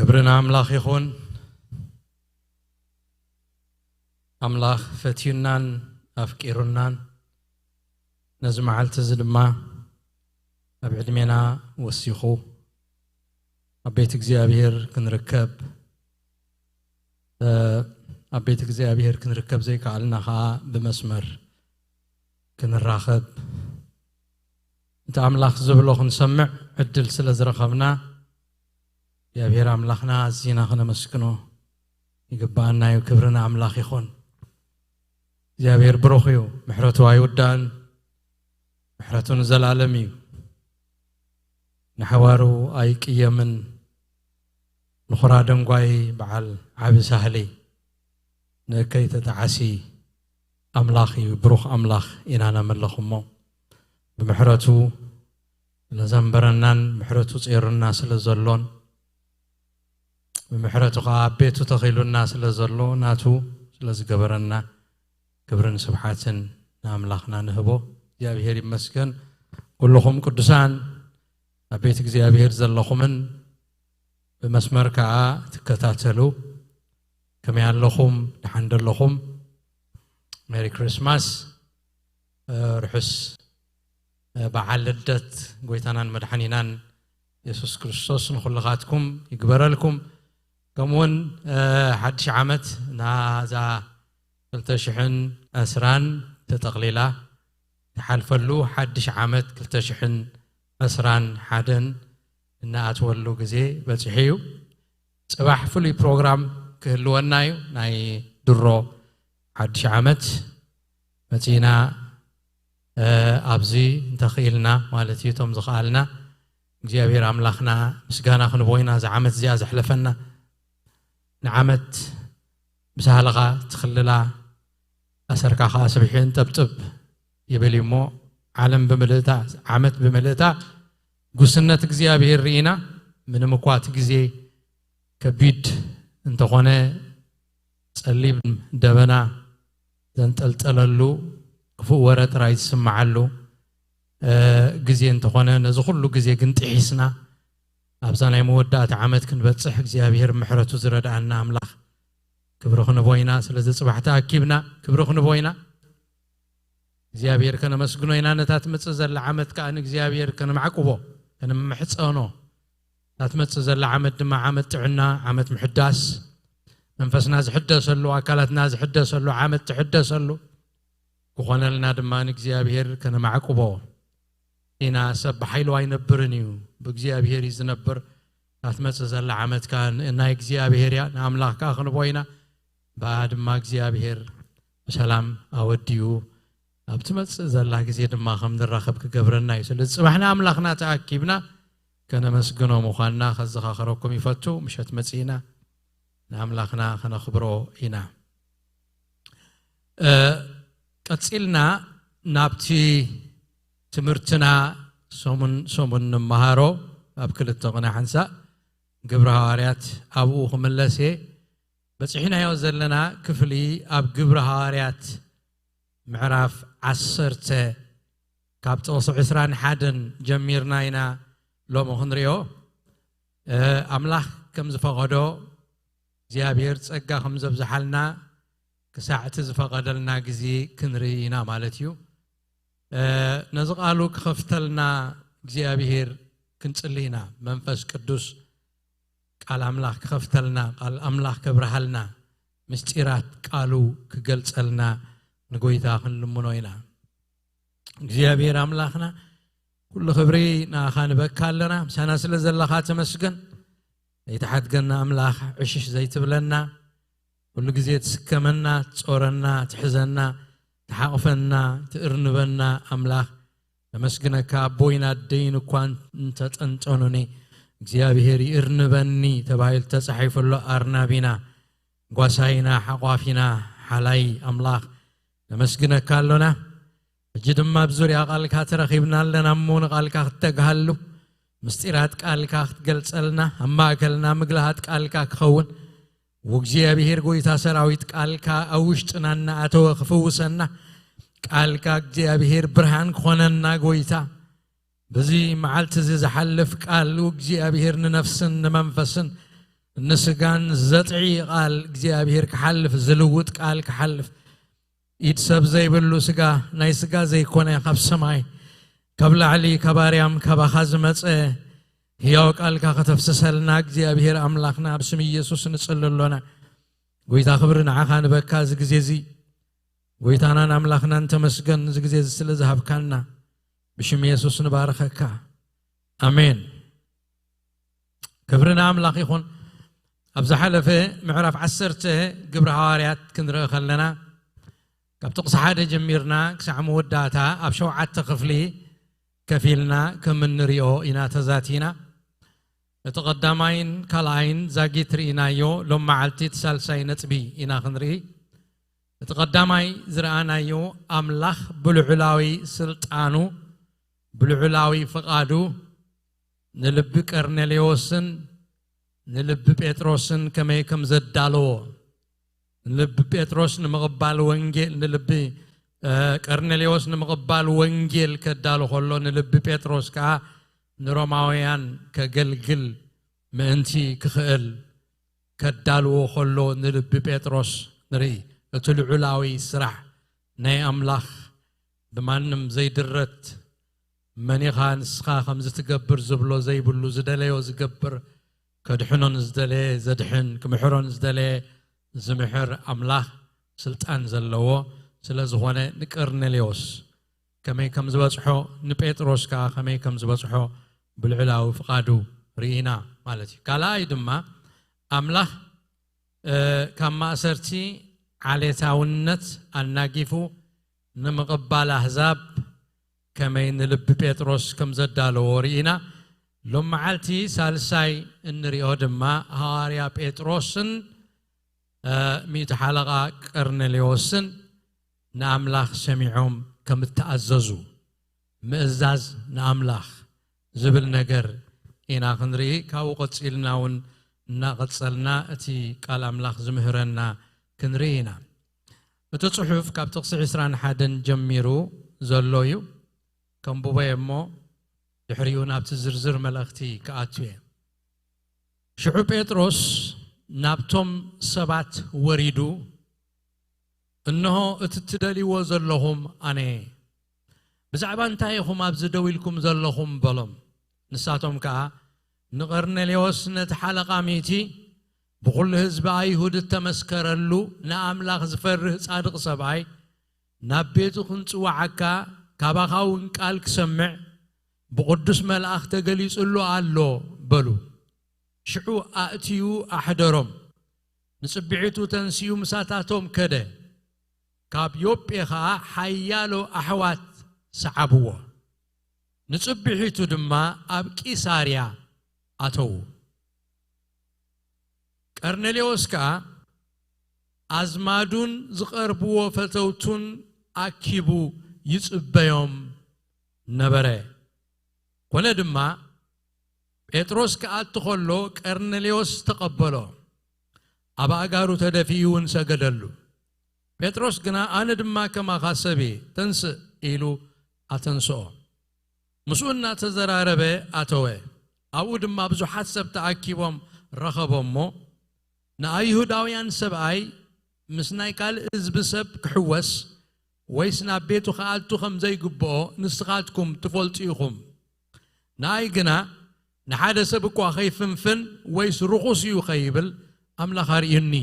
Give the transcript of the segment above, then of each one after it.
ክብሪ ንኣምላኽ ይኹን። ኣምላኽ ፈትዩናን ኣፍቂሩናን፣ ነዚ መዓልቲ እዚ ድማ ኣብ ዕድሜና ወሲኹ ኣብ ቤት እግዚኣብሔር ክንርከብ፣ እ፣ ኣብ ቤት እግዚኣብሔር ክንርከብ ዘይከኣልና ኸዓ ብመስመር ክንራኸብ፣ እቲ ኣምላኽ ዝብሎ ክንሰምዕ ዕድል ስለ ዝረኸብና፣ እግዚኣብሔር ኣምላኽና ኣዚና ከነመስግኖ ይግብኣና እዩ። ክብሪ ንኣምላኽ ይኹን። እግዚኣብሔር ብሩኽ እዩ። ምሕረቱ ኣይውዳእን። ምሕረቱ ንዘላለም እዩ። ንሓዋሩ ኣይቅየምን። ንኹራ ደንጓይ በዓል ዓቢ ሳህሊ፣ ንእከይ ተጣዓሲ ኣምላኽ እዩ። ብሩኽ ኣምላኽ ኢና ነምልኽ እሞ፣ ብምሕረቱ ስለ ዘንበረናን ምሕረቱ ጼሩና ስለ ዘሎን፣ ብምሕረቱ ኸዓ ኣብ ቤቱ ተኺሉና ስለ ዘሎ፣ ናቱ ስለ ዝገበረና፣ ክብርን ስብሓትን ንኣምላኽና ንህቦ። እግዚኣብሔር ይመስገን። ኩልኹም ቅዱሳን ኣብ ቤት እግዚኣብሔር ዘለኹምን ብመስመር ከኣ ትከታተሉ፣ ከመይ ኣለኹም? ደሓን ዶ ኣለኹም? ሜሪ ክሪስማስ፣ እ፣ ርሑስ፣ እ፣ በዓል ልደት ጎይታናን መድሓኒናን የሱስ ክርስቶስ ንኹልኻትኩም ይግበረልኩም። ከምኡውን፣ እ፣ ሓድሽ ዓመት ናዛ ክልተ ሽሕን ዕስራን ተጠቕሊላ ትሓልፈሉ ሓድሽ ዓመት ክልተ ሽሕን ዕስራን ሓደን እንኣትወሉ ግዜ በጺሑ እዩ። ጽባሕ ፍሉይ ፕሮግራም ክህልወና እዩ። ናይ ድሮ ሓድሽ ዓመት መጺእና፣ እ፣ ኣብዚ እንተኽኢልና ማለት እዩ፣ እቶም ዝኸኣልና እግዚኣብሔር ኣምላኽና ምስጋና ክንቦ ኢና፣ እዛ ዓመት እዚኣ ዘሕለፈና። ንዓመት ብሳህልኻ ትኽልላ፣ ኣሰርካ ኸዓ ስብሒ እንጠብጥብ ይብል እዩ እሞ፣ ዓለም ብምልእታ፣ ዓመት ብምልእታ ጉስነት እግዚኣብሔር ርኢና። ምንም እኳ እቲ ግዜ ከቢድ እንተኾነ፣ ጸሊም ደበና ዘንጠልጠለሉ፣ ክፉእ ወረ ጥራይ ዝስምዓሉ፣ እ፣ ግዜ እንተኾነ፣ ነዚ ኩሉ ግዜ ግን ጥሒስና ኣብዛ ናይ መወዳእታ ዓመት ክንበጽሕ እግዚኣብሔር ምሕረቱ ዝረድኣና ኣምላኽ ክብሪ ክንቦ ኢና። ስለዚ ጽባሕ ተኣኪብና ክብሪ ክንቦ ኢና። እግዚኣብሔር ከነመስግኖ ኢና። ነታ ትመጽእ ዘላ ዓመት ከኣ ንእግዚኣብሔር ከነማዕቁቦ፣ ከነምሕጸኖ። እታ ትመጽእ ዘላ ዓመት ድማ ዓመት ጥዕና፣ ዓመት ምሕዳስ፣ መንፈስና ዝሕደሰሉ፣ ኣካላትና ዝሕደሰሉ ዓመት ትሕደሰሉ ክኾነልና ድማ ንእግዚኣብሔር ከነማዕቁቦ ኢና። ሰብ ብሓይሉ ኣይነብርን እዩ፣ ብእግዚኣብሔር እዩ ዝነብር። እታ ትመጽእ ዘላ ዓመት ከኣ ን-፣ ናይ እግዚኣብሔር እያ፣ ንኣምላኽ ከኣ ክንቦ ኢና። ብኣ ድማ እግዚኣብሔር ብሰላም ኣወዲኡ ኣብ ትመጽእ ዘላ ግዜ ድማ ከም ንራኸብ ክገብረና እዩ። ስለዚ ጽባሕ ንኣምላኽና ተኣኪብና ከነመስግኖ ምዃንና ከዘኻኽረኩም ይፈቱ። ምሸት መጺእና ንኣምላኽና ከነኽብሮ ኢና። እ፣ ቀጺልና ናብቲ ትምህርትና ሰሙን ሰሙን ንመሃሮ ኣብ ክልተ ቅነ ሓንሳእ ግብረ ሃዋርያት ኣብኡ ክምለስ እየ። በጺሕናዮ ዘለና ክፍሊ ኣብ ግብረ ሃዋርያት ምዕራፍ ዓሰርተ ካብ ጥቕሲ ዕስራን ሓደን ጀሚርና ኢና ሎሚ ክንሪኦ። እ፣ ኣምላኽ ከም ዝፈቐዶ እግዚኣብሔር ጸጋ ከም ዘብዝሓልና ክሳዕ እቲ ዝፈቐደልና ግዜ ክንርኢ ኢና ማለት እዩ። እ፣ ነዚ ቃሉ ክኸፍተልና እግዚኣብሔር ክንጽሊ ኢና። መንፈስ ቅዱስ ቃል ኣምላኽ ክኸፍተልና፣ ቃል ኣምላኽ ከብርሃልና፣ ምስጢራት ቃሉ ክገልጸልና ንጎይታ ክንልምኖ ኢና። እግዚኣብሔር ኣምላኽና ኩሉ ክብሪ ንኣኻ ንበካ ኣለና። ምሳና ስለ ዘለኻ ተመስገን። ዘይትሓድገና ኣምላኽ ዕሽሽ ዘይትብለና፣ ኩሉ ግዜ ትስከመና፣ ትጾረና፣ ትሕዘና፣ ትሓቕፈና፣ ትእርንበና ኣምላኽ ነመስግነካ። ኣቦይን ኣደይን እኳ እንተጠንጠኑኒ እግዚኣብሔር ይእርንበኒ ተባሂሉ ተጻሒፉ ኣሎ። ኣርናቢና፣ ጓሳይና፣ ሓቋፊና፣ ሓላይ ኣምላኽ ነመስግነካ ኣሎና። ሕጂ ድማ ኣብ ዙርያ ቃልካ ተረኺብና ኣለና እሞ ንቃልካ ክትተግሃሉ፣ ምስጢራት ቃልካ ክትገልጸልና፣ ኣብ ማእከልና ምግልሃት ቃልካ ክኸውን፣ ወእግዚኣብሔር ጎይታ ሰራዊት ቃልካ ኣብ ውሽጥና እናኣተወ ክፍውሰና፣ ቃልካ እግዚኣብሔር ብርሃን ክኾነና ጎይታ፣ በዚ መዓልቲ እዚ ዝሓልፍ ቃል እግዚኣብሔር ንነፍስን ንመንፈስን ንስጋን ዘጥዒ ቃል እግዚኣብሔር ክሓልፍ፣ ዝልውጥ ቃል ክሓልፍ፣ ኢድ ሰብ ዘይብሉ ስጋ፣ ናይ ስጋ ዘይኮነ፣ ካብ ሰማይ፣ ካብ ላዕሊ፣ ካብ ኣርያም፣ ካባኻ ዝመጸ ህያው ቃልካ ከተፍስሰልና እግዚኣብሔር ኣምላኽና፣ ኣብ ስም ኢየሱስ ንጽሊ ኣሎና። ጎይታ ክብሪ ንዓኻ ንበካ፣ እዚ ግዜ እዚ ጎይታናን ኣምላኽናን ተመስገን፣ እዚ ግዜ እዚ ስለ ዝሃብካና፣ ብሽም የሱስ ንባርኸካ። ኣሜን። ክብሪ ንኣምላኽ ይኹን። ኣብ ዝሓለፈ ምዕራፍ ዓሰርተ ግብሪ ሃዋርያት ክንርኢ ከለና፣ ካብ ጥቕሲ ሓደ ጀሚርና ክሳዕ መወዳእታ ኣብ ሸውዓተ ክፍሊ ከፊልና ከም እንሪኦ ኢና ተዛቲና። እቲ ቀዳማይን ካልኣይን ዛጊት ርኢናዮ፣ ሎም መዓልቲ እቲ ሳልሳይ ነጥቢ ኢና ክንርኢ። እቲ ቀዳማይ ዝረኣናዮ፣ ኣምላኽ ብልዑላዊ ስልጣኑ፣ ብልዑላዊ ፍቓዱ ንልቢ ቀርኔሌዎስን ንልቢ ጴጥሮስን ከመይ ከም ዘዳለዎ፣ ንልቢ ጴጥሮስ ንምቕባል ወንጌል፣ ንልቢ፣ እ፣ ቀርኔሌዎስ ንምቕባል ወንጌል ከዳሉ ከሎ፣ ንልቢ ጴጥሮስ ከኣ ንሮማውያን ከገልግል ምእንቲ ክኽእል ከዳልዎ ከሎ፣ ንልቢ ጴጥሮስ ንርኢ። እቲ ልዑላዊ ስራሕ ናይ ኣምላኽ ብማንም ዘይድረት፣ መን ኢኻ ንስኻ ከምዚ ትገብር ዝብሎ ዘይብሉ፣ ዝደለዮ ዝገብር፣ ከድሕኖ ንዝደለየ ዘድሕን፣ ክምሕሮ ንዝደለየ ዝምሕር ኣምላኽ ስልጣን ዘለዎ ስለ ዝኾነ፣ ንቀርኔሌዎስ ከመይ ከም ዝበጽሖ፣ ንጴጥሮስ ከኣ ከመይ ከም ዝበጽሖ ብልዑላዊ ፍቓዱ ርኢና ማለት እዩ። ካልኣይ ድማ፣ ኣምላኽ፣ እ፣ ካብ ማእሰርቲ ዓሌታውነት ኣናጊፉ ንምቕባል ኣህዛብ ከመይ ንልቢ ጴጥሮስ ከም ዘዳለዎ ርኢና። ሎም መዓልቲ ሳልሳይ እንሪኦ ድማ፣ ሃዋርያ ጴጥሮስን፣ እ፣ ሚእቲ ሓለቓ ቀርኔሌዎስን ንኣምላኽ ሰሚዖም ከም እተኣዘዙ፣ ምእዛዝ ንኣምላኽ ዝብል ነገር ኢና ክንርኢ። ካብኡ ቀጺልና እውን እናቐጸልና እቲ ቃል ኣምላኽ ዝምህረና ክንርኢ ኢና። እቲ ጽሑፍ ካብ ጥቕሲ ዕስራን ሓደን ጀሚሩ ዘሎ እዩ። ከንብቦ እየ እሞ፣ ድሕሪኡ ናብቲ ዝርዝር መልእኽቲ ክኣቱ እየ። ሽዑ ጴጥሮስ ናብቶም ሰባት ወሪዱ፣ "እንሆ እቲ እትደልይዎ ዘለኹም ኣነ እየ። ብዛዕባ እንታይ ኢኹም ኣብዚ ደው ኢልኩም ዘለኹም?" በሎም። ንሳቶም ከኣ፣ "ንቀርኔሌዎስ ነቲ ሓለቓ ሚእቲ፣ ብኹሉ ህዝቢ ኣይሁድ እተመስከረሉ፣ ንኣምላኽ ዝፈርህ ጻድቕ ሰብኣይ፣ ናብ ቤቱ ክንጽውዓካ፣ ካባኻ እውን ቃል ክሰምዕ ብቕዱስ መልኣኽ ተገሊጹሉ ኣሎ" በሉ። ሽዑ ኣእትዩ ኣሕደሮም። ንጽብሒቱ ተንሲኡ ምሳታቶም ከደ። ካብ ዮጴ ኸኣ ሓያሎ ኣሕዋት ሰዓብዎ። ንጽብሒቱ ድማ ኣብ ቂሳርያ ኣተዉ። ቀርኔሌዎስ ከኣ ኣዝማዱን ዝቐርብዎ ፈተውቱን ኣኪቡ ይጽበዮም ነበረ። ኮነ ድማ፣ ጴጥሮስ ክኣቱ ኸሎ ቀርኔሌዎስ ተቐበሎ፣ ኣብ ኣእጋሩ ተደፊኡ እውን ሰገደሉ። ጴጥሮስ ግና፣ "ኣነ ድማ ከማኻ ሰብ እየ፣ ተንስእ" ኢሉ ኣተንስኦ። ምስኡ እናተዘራረበ ኣተወ። ኣብኡ ድማ ብዙሓት ሰብ ተኣኪቦም ረኸቦ እሞ፣ "ንኣይሁዳውያን ሰብኣይ ምስ ናይ ካልእ ህዝቢ ሰብ ክሕወስ ወይስ ናብ ቤቱ ክኣቱ ከም ዘይግብኦ ንስኻትኩም ትፈልጡ ኢኹም። ንኣይ ግና ንሓደ ሰብ እኳ ከይፍንፍን ወይስ ርኹስ እዩ ከይብል ኣምላኽ ኣርእዩኒ።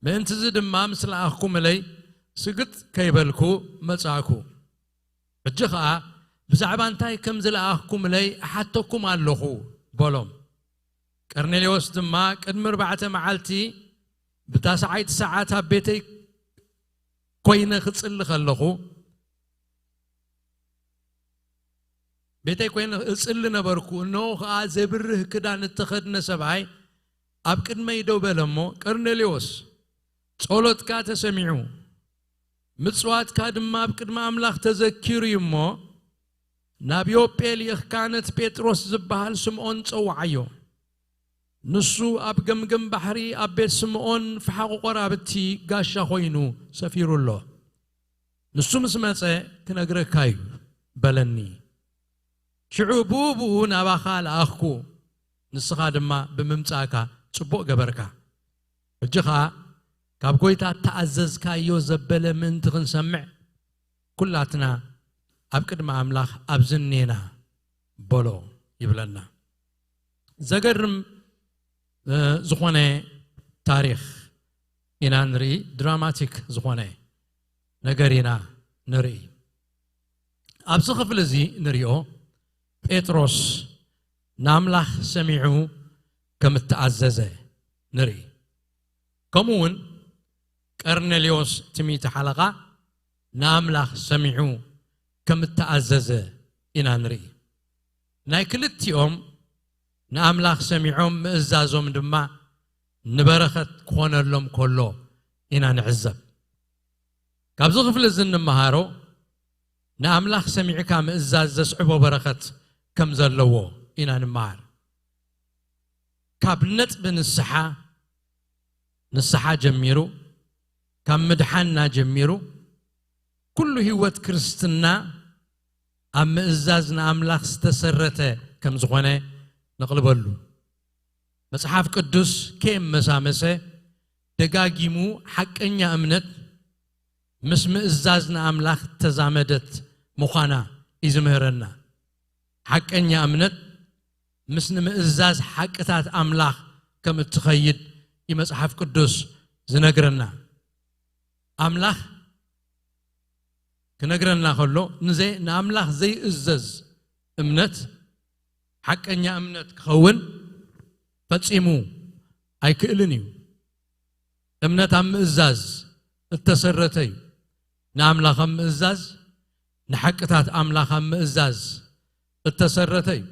ምእንትዚ ድማ ምስ ለኣኽኩምለይ ስግጥ ከይበልኩ መጻእኩ። ሕጂ ኸኣ ብዛዕባ እንታይ ከም ዝለኣኽኩምለይ እሓተኩም ኣለኹ" በሎም። ቀርኔሌዎስ ድማ፣ "ቅድሚ ኣርባዕተ መዓልቲ ብታስዓይቲ ሰዓት ኣብ ቤተይ ኮይነ ክጽሊ ከለኹ፣ ቤተይ ኮይነ እጽሊ ነበርኩ፣ እንሆ ኸኣ ዘብርህ ክዳን እተኸድነ ሰብኣይ ኣብ ቅድመይ ደው በለ እሞ፣ 'ቀርኔሌዎስ፣ ጸሎትካ ተሰሚዑ፣ ምጽዋትካ ድማ ኣብ ቅድሚ ኣምላኽ ተዘኪሩ እዩ እሞ፣ ናብ ዮጴ ልኢኽካ ነቲ ጴጥሮስ ዝበሃል ስምዖን ጸውዓዮ። ንሱ ኣብ ገምገም ባሕሪ ኣብ ቤት ስምዖን ፈሓቑ ቈራብቲ ጋሻ ኾይኑ ሰፊሩ ኣሎ። ንሱ ምስ መጸ ክነግረካ እዩ' በለኒ። ሽዑ ብኡ ብኡ ናባኻ ለኣኽኩ፣ ንስኻ ድማ ብምምጻእካ ጽቡቕ ገበርካ። ሕጂ ኸኣ ካብ ጐይታ እተኣዘዝካዮ ዘበለ ምእንቲ ክንሰምዕ፣ ኩላትና ኣብ ቅድሚ ኣምላኽ ኣብዚ እኔና በሎ ይብለና። ዘገርም፣ እ፣ ዝኾነ ታሪኽ ኢና ንርኢ፣ ድራማቲክ ዝኾነ ነገር ኢና ንርኢ። ኣብዚ ክፍሊ እዚ ንሪኦ፣ ጴጥሮስ ንኣምላኽ ሰሚዑ ከም እተኣዘዘ ንርኢ። ከምኡ እውን ቀርኔሌዎስ እቲ ሚእቲ ሓለቓ ንኣምላኽ ሰሚዑ ከም እተኣዘዘ ኢና ንርኢ። ናይ ክልቲኦም ንኣምላኽ ሰሚዖም ምእዛዞም ድማ ንበረኸት ክኾነሎም ከሎ ኢና ንዕዘብ። ካብዚ ክፍሊ እዚ እንመሃሮ ንኣምላኽ ሰሚዕካ ምእዛዝ ዘስዕቦ በረኸት ከም ዘለዎ ኢና ንምሃር። ካብ ነጥቢ ንስሓ፣ ንስሓ ጀሚሩ፣ ካብ ምድሓንና ጀሚሩ፣ ኩሉ ህይወት ክርስትና ኣብ ምእዛዝ ንኣምላኽ ዝተሰረተ ከም ዝኾነ ነቕልበሉ። መጽሓፍ ቅዱስ ከየመሳመሰ ደጋጊሙ ሓቀኛ እምነት ምስ ምእዛዝ ንኣምላኽ ተዛመደት ምዃና እዩ ዝምህረና። ሓቀኛ እምነት ምስ ንምእዛዝ ሓቅታት ኣምላኽ ከም እትኸይድ እዩ መጽሓፍ ቅዱስ ዝነግረና። ኣምላኽ ክነግረና ከሎ፣ ንዘይ-፣ ንኣምላኽ ዘይእዘዝ እምነት ሓቀኛ እምነት ክኸውን ፈጺሙ ኣይክእልን እዩ። እምነት ኣብ ምእዛዝ እተሰረተ እዩ። ንኣምላኽ ኣብ ምእዛዝ፣ ንሓቅታት ኣምላኽ ኣብ ምእዛዝ እተሰረተ እዩ።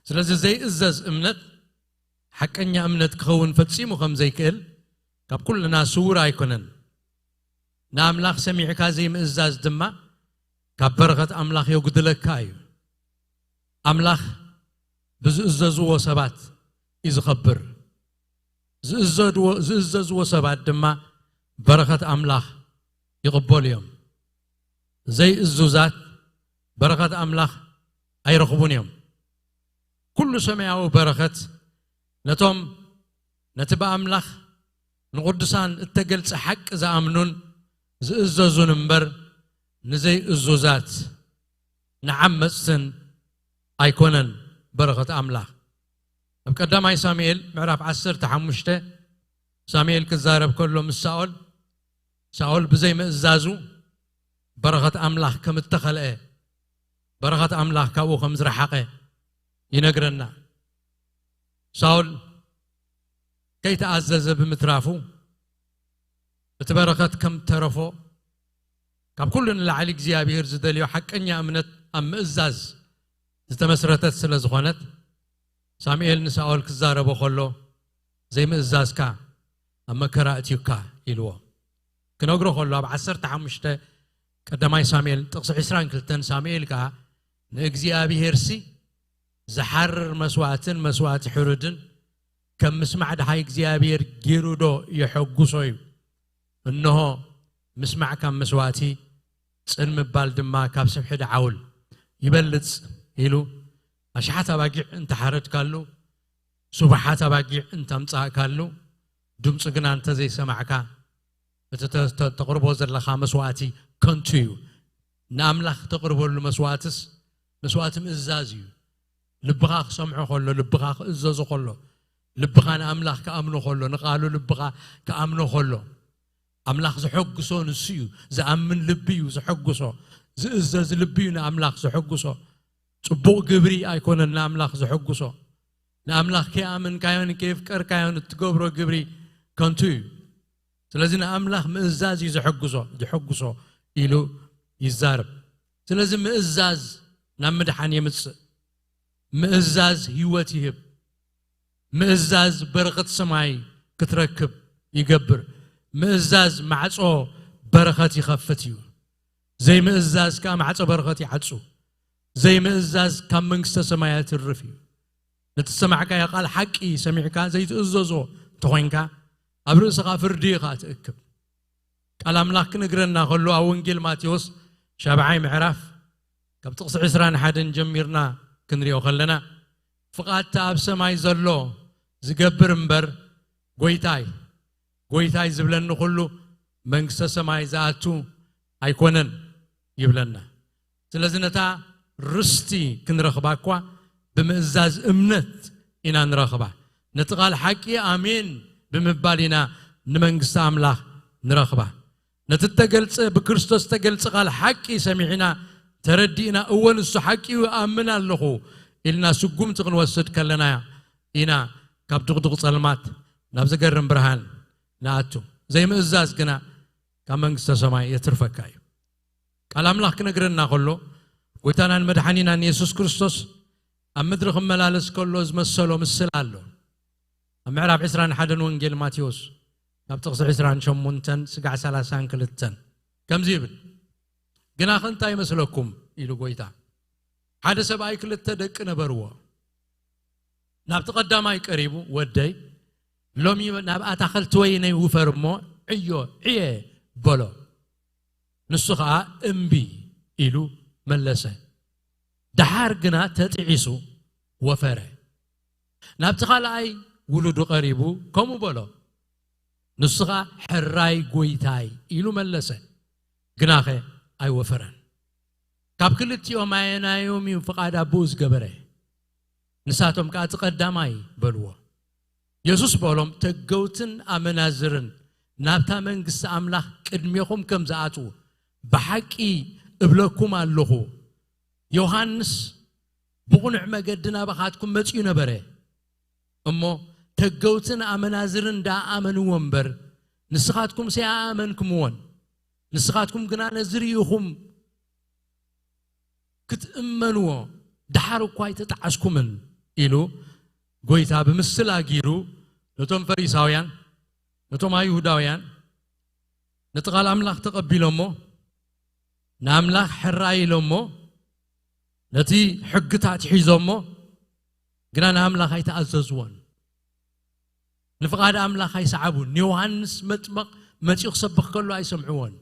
ስለዚ ዘይእዘዝ እምነት ሓቀኛ እምነት ክኸውን ፈጺሙ ከም ዘይክእል ካብ ኩልና ስዉር ኣይኮነን። ንኣምላኽ ሰሚዕካ ዘይምእዛዝ ድማ ካብ በረኸት ኣምላኽ የጉድለካ እዩ። ኣምላኽ ብዝእዘዝዎ ሰባት እዩ ዝኸብር። ዝእዘድዎ-፣ ዝእዘዝዎ ሰባት ድማ በረኸት ኣምላኽ ይቕበሉ እዮም። ዘይእዙዛት በረኸት ኣምላኽ ኣይረኽቡን እዮም። ኩሉ ሰማያዊ በረኸት ነቶም ነቲ ብኣምላኽ ንቕዱሳን እተገልጸ ሓቂ ዝኣምኑን ዝእዘዙን እምበር፣ ንዘይእዙዛት ንዓመጽትን ኣይኮነን በረኸት ኣምላኽ። ኣብ ቀዳማይ ሳሙኤል ምዕራፍ ዓሰርተ ሓሙሽተ ሳሙኤል ክዛረብ ከሎ ምስ ሳኦል፣ ሳኦል ብዘይ ምእዛዙ በረኸት ኣምላኽ ከም እተኸልአ፣ በረኸት ኣምላኽ ካብኡ ከም ዝረሓቐ ይነግረና። ሳኦል ከይተኣዘዘ ብምትራፉ እቲ በረኸት ከም ተረፎ፣ ካብ ኩሉ ንላዕሊ እግዚኣብሔር ዝደልዮ ሓቀኛ እምነት ኣብ ምእዛዝ ዝተመስረተት ስለ ዝኾነት፣ ሳሙኤል ንሳኦል ክዛረቦ ከሎ፣ "ዘይምእዛዝካ ኣብ መከራ እትዩካ" ኢልዎ። ክነግሮ ከሎ፣ ኣብ ዓሰርተ ሓሙሽተ ቀዳማይ ሳሙኤል ጥቕሲ ዕስራን ክልተን ሳሙኤል ከኣ፣ "ንእግዚኣብሔርሲ ዝሓርር መስዋእትን መስዋእቲ ሕሩድን ከም ምስማዕ ደሃይ እግዚኣብሔር ገይሩ ዶ የሐጉሶ እዩ? እንሆ፣ ምስማዕ ካብ መስዋእቲ፣ ጽን ምባል ድማ ካብ ስብሒ ደዓውል ይበልጽ" ኢሉ፣ ኣሽሓት ኣባጊዕ እንተሓረድካሉ፣ ስቡሓት ኣባጊዕ እንተምጻእካሉ፣ ድምፁ ግና እንተዘይሰማዕካ፣ እቲ ተ-፣ ተ-፣ ተቕርቦ ዘለኻ መስዋእቲ ከንቱ እዩ። ንኣምላኽ ተቕርበሉ መስዋእትስ መስዋእቲ ምእዛዝ እዩ። ልብኻ ክሰምዖ ከሎ፣ ልብኻ ክእዘዞ ከሎ፣ ልብኻ ንኣምላኽ ክኣምኖ ከሎ፣ ንቓሉ ልብኻ ክኣምኖ ከሎ፣ ኣምላኽ ዘሐጉሶ ንሱ እዩ። ዝኣምን ልቢ እዩ ዘሐጉሶ። ዝእዘዝ ልቢ እዩ ንኣምላኽ ዘሐጉሶ። ጽቡቕ ግብሪ ኣይኮነን ንኣምላኽ ዘሐጉሶ። ንኣምላኽ ከይኣመንካዮን ከየፍቀርካዮን እትገብሮ ግብሪ ከንቱ እዩ። ስለዚ ንኣምላኽ ምእዛዝ እዩ ዘሐጉሶ፣ ዘሐጉሶ ኢሉ ይዛረብ። ስለዚ ምእዛዝ ናብ ምድሓን የምጽእ። ምእዛዝ ህይወት ይህብ። ምእዛዝ በረኸት ሰማይ ክትረክብ ይገብር። ምእዛዝ ማዕጾ በረኸት ይኸፍት እዩ። ዘይምእዛዝ ከኣ ማዕጾ በረኸት ይዓጹ። ዘይምእዛዝ ካብ መንግስተ ሰማይ ኣይትርፍ እዩ። ነቲ ዝሰማዕካዮ ቃል ሓቂ ሰሚዕካ ዘይትእዘዞ እንተኾይንካ፣ ኣብ ርእስኻ ፍርዲ ኢኻ ትእክብ። ቃል ኣምላኽ ክነግረና ከሎ፣ ኣብ ወንጌል ማቴዎስ ሻብዓይ ምዕራፍ ካብ ጥቕሲ ዕስራን ሓደን ጀሚርና ክንሪኦ ከለና፣ ፍቓድታ ኣብ ሰማይ ዘሎ ዝገብር እምበር፣ ጎይታይ፣ ጎይታይ ዝብለኒ ኩሉ መንግስተ ሰማይ ዝኣቱ ኣይኮነን ይብለና። ስለዚ ነታ ርስቲ ክንረኽባ እኳ ብምእዛዝ እምነት ኢና ንረኽባ። ነቲ ቃል ሓቂ ኣሜን ብምባል ኢና ንመንግስቲ ኣምላኽ ንረኽባ። ነቲ እተገልጸ፣ ብክርስቶስ እተገልጸ ቃል ሓቂ ሰሚዕና፣ ተረዲእና፣ እወ ንሱ ሓቂ እዩ፣ እኣምን ኣለኹ ኢልና ስጉምቲ ክንወስድ ከለና ኢና ካብ ድቕዱቕ ጸልማት ናብ ዘገርም ብርሃን ንኣቱ። ዘይምእዛዝ ግና ካብ መንግስተ ሰማይ የትርፈካ እዩ። ቃል ኣምላኽ ክነግረና ከሎ፣ ጎይታናን መድሓኒናን የሱስ ክርስቶስ ኣብ ምድሪ ክመላለስ ከሎ ዝመሰሎ ምስላ ኣሎ። ኣብ ምዕራፍ ዕስራን ሓደን ወንጌል ማቴዎስ፣ ካብ ጥቕሲ ዕስራን ሸሞንተን ስጋዕ ሰላሳን ክልተን ከምዚ ይብል፣ "ግናኸ እንታይ ይመስለኩም?" ኢሉ ጎይታ። "ሓደ ሰብኣይ ክልተ ደቂ ነበርዎ። ናብቲ ቀዳማይ ቀሪቡ፣ 'ወደይ፣ ሎሚ ናብ ኣታኸልቲ ወይነይ ውፈር እሞ ዕዮ፣ ዕየ' በሎ። ንሱ ኸኣ እምቢ ኢሉ መለሰ። ደሓር ግና ተጢዒሱ ወፈረ። ናብቲ ካልኣይ ውሉዱ ቀሪቡ ከምኡ በሎ። ንሱ ኸኣ ሕራይ ጎይታይ ኢሉ መለሰ፣ ግናኸ ኣይወፈረን። ካብ ክልቲኦም ኣየናዮም እዩ ፍቓድ ኣቦኡ ዝገበረ?" ንሳቶም ከኣ እቲ ቀዳማይ በልዎ። የሱስ በሎም፣ "ተገውትን ኣመናዝርን ናብታ መንግስቲ ኣምላኽ ቅድሜኹም ከም ዝኣትዉ ብሓቂ እብለኩም ኣለኹ። ዮሃንስ ብቕኑዕ መገዲ ናባኻትኩም መጺኡ ነበረ፣ እሞ ተገውትን ኣመናዝርን ደኣ ኣመንዎ እምበር፣ ንስኻትኩም ሰኣኣመንክምዎን። ንስኻትኩም ግና ነዚ ርኢኹም ክትእመንዎ ደሓር እኳ ኣይተጣዓስኩምን" ኢሉ ጎይታ ብምስላ ጊሩ ነቶም ፈሪሳውያን፣ ነቶም ኣይሁዳውያን፣ ነቲ ቃል ኣምላኽ ተቐቢሎሞ፣ ንኣምላኽ ሕራይ ኢሎሞ፣ ነቲ ሕግታት ሒዞሞ፣ ግና ንኣምላኽ ኣይተኣዘዝዎን። ንፍቓድ ኣምላኽ ኣይሰዓቡን። ንዮሃንስ መጥመቕ መጺኡ ክሰብኽ ከሎ ኣይሰምዕዎን።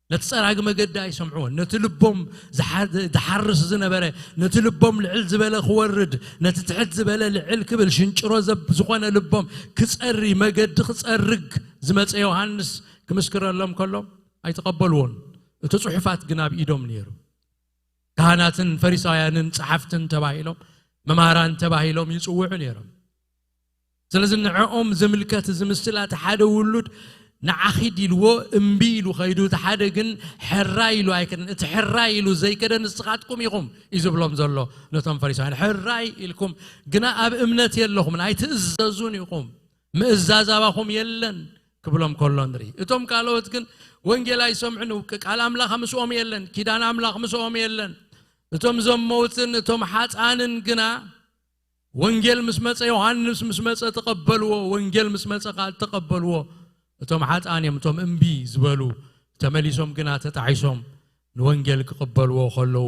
ነቲ ጸራጊ መገዲ ኣይሰምዕዎን። ነቲ ልቦም ዝሓ-፣ ዝሓርስ ዝነበረ፣ ነቲ ልቦም ልዕል ዝበለ ክወርድ፣ ነቲ ትሕት ዝበለ ልዕል ክብል፣ ሽንጭሮ ዘብ-፣ ዝኾነ ልቦም ክጸሪ፣ መገዲ ክጸርግ ዝመጸ ዮሃንስ ክምስክረሎም ከሎ ኣይተቐበልዎን። እቲ ጽሑፋት ግን ኣብ ኢዶም ነይሩ። ካህናትን ፈሪሳውያንን ጸሓፍትን ተባሂሎም፣ መማህራን ተባሂሎም ይጽውዑ ነይሮም። ስለዚ ንዕኦም ዝምልከት እዚ ምስላ፣ እቲ ሓደ ውሉድ ንዓ ኺድ ኢልዎ እምቢ ኢሉ ኸይዱ፣ እቲ ሓደ ግን ሕራይ ኢሉ ኣይከደን። እቲ ሕራይ ኢሉ ዘይከደ ንስኻትኩም ኢኹም እዩ ዝብሎም ዘሎ ነቶም ፈሪሳውያን። ሕራይ ኢልኩም ግና ኣብ እምነት የለኹምን፣ ኣይትእዘዙን ኢኹም፣ ምእዛዝ ኣባኹም የለን ክብሎም ከሎ ንርኢ። እቶም ካልኦት ግን ወንጌል ኣይሰምዑን፣ ቃል ኣምላኽ ምስኦም የለን፣ ኪዳን ኣምላኽ ምስኦም የለን። እቶም ዘመውትን እቶም ሓጣንን ግና ወንጌል ምስ መጸ፣ ዮሃንስ ምስ መጸ ተቐበልዎ፣ ወንጌል ምስ መጸ ከኣ ተቐበልዎ። እቶም ሓጣን እዮም፣ እቶም እምቢ ዝበሉ ተመሊሶም ግና ተጣዒሶም ንወንጌል ክቕበልዎ ከለዉ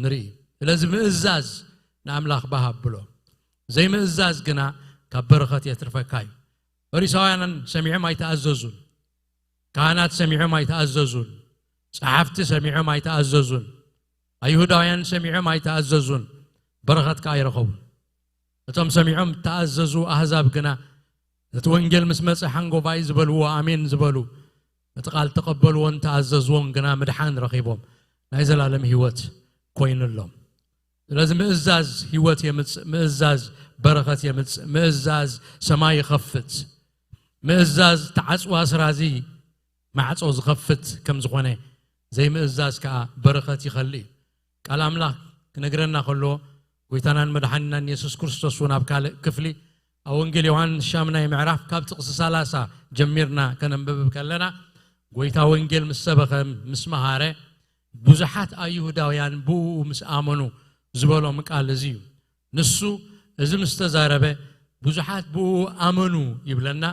ንርኢ። ስለዚ ምእዛዝ ንኣምላኽ ባህ ኣብሎ። ዘይምእዛዝ ግና ካብ በረኸት የትርፈካ እዩ። ፈሪሳውያን ሰሚዖም ኣይተኣዘዙን። ካህናት ሰሚዖም ኣይተኣዘዙን። ጸሓፍቲ ሰሚዖም ኣይተኣዘዙን። ኣይሁዳውያን ሰሚዖም ኣይተኣዘዙን። በረኸት ከኣ ኣይረኸቡን። እቶም ሰሚዖም እተኣዘዙ ኣህዛብ ግና ነቲ ወንጌል ምስ መጸ ሓንጎፋይ ዝበልዎ፣ ኣሜን ዝበሉ፣ እቲ ቃል ተቐበልዎን ተኣዘዝዎን ግና ምድሓን ረኺቦም፣ ናይ ዘላለም ህይወት ኮይኑሎም። ስለዚ ምእዛዝ ህይወት የምጽእ፣ ምእዛዝ በረኸት የምጽእ፣ ምእዛዝ ሰማይ ይኸፍት፣ ምእዛዝ ተዓጽዋ ስራዚ ማዕጾ ዝኸፍት ከም ዝኾነ፣ ዘይምእዛዝ ከኣ በረኸት ይኸልእ እዩ። ቃል ኣምላኽ ክነግረና ከሎ፣ ጎይታናን መድሓኒናን የሱስ ክርስቶስ እውን ኣብ ካልእ ክፍሊ፣ ኣብ ወንጌል ዮሃንስ ሻምናይ ምዕራፍ ካብ ጥቕሲ ሰላሳ ጀሚርና ከነንብብ ከለና፣ ጎይታ ወንጌል ምስ ሰበኸ፣ ምስ መሃረ፣ ብዙሓት ኣይሁዳውያን ብእኡ ምስ ኣመኑ ዝበሎም ቃል እዚ እዩ። ንሱ እዚ ምስ ተዛረበ፣ ብዙሓት ብእኡ ኣመኑ ይብለና።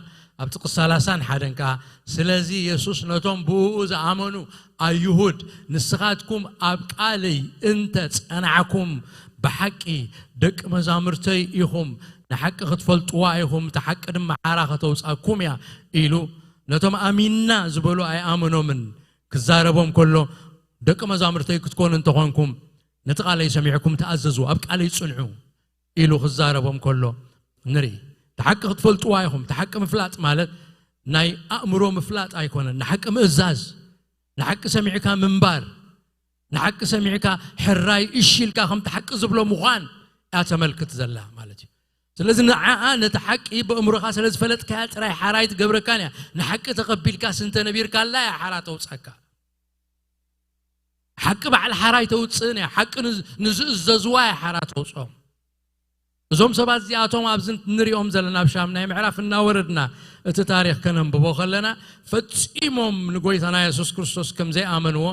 ኣብ ጥቕሲ ሰላሳን ሓደን ከኣ፣ ስለዚ የሱስ ነቶም ብእኡ ዝኣመኑ ኣይሁድ፣ "ንስኻትኩም ኣብ ቃለይ እንተ ጸናዕኩም፣ ብሓቂ ደቂ መዛሙርተይ ኢኹም፣ ንሓቂ ክትፈልጥዋ ኢኹም፣ እታ ሓቂ ድማ ሓራ ከተውጻኩም እያ" ኢሉ ነቶም ኣሚንና ዝበሉ ኣይኣመኖምን። ክዛረቦም ከሎ፣ "ደቂ መዛሙርተይ ክትኮኑ እንተኾንኩም፣ ነቲ ቃለይ ሰሚዕኩም ተኣዘዙ፣ ኣብ ቃለይ ጽንዑ፣ ኢሉ ክዛረቦም ከሎ ንርኢ። እቲ ሓቂ ክትፈልጥዋ ኢኹም። እቲ ሓቂ ምፍላጥ ማለት ናይ ኣእምሮ ምፍላጥ ኣይኮነን። ንሓቂ ምእዛዝ፣ ንሓቂ ሰሚዕካ ምንባር፣ ንሓቂ ሰሚዕካ ሕራይ እሺ ኢልካ ከምቲ ሓቂ ዝብሎ ምዃን እያ ተመልክት ዘላ ማለት እዩ። ስለዚ ንዓኣ ነቲ ሓቂ ብእምሮኻ ስለ ዝፈለጥካያ ጥራይ ሓራይ ትገብረካን እያ። ንሓቂ ተቐቢልካ ስንተ ነቢርካላ እያ ሓራ ተውጻካ። ሓቂ ባዕል ሓራይ ተውፅእን እያ። ሓቂ ንዝ- ንዝእዘዝዋ እያ ሓራ ተውፅኦም። እዞም ሰባት እዚኣቶም ኣብዚ ንሪኦም ዘለና ኣብ ሻምናይ ምዕራፍ እናወረድና እቲ ታሪክ ከነንብቦ ከለና ፈፂሞም ንጎይታና የሱስ ክርስቶስ ከም ዘይኣመንዎ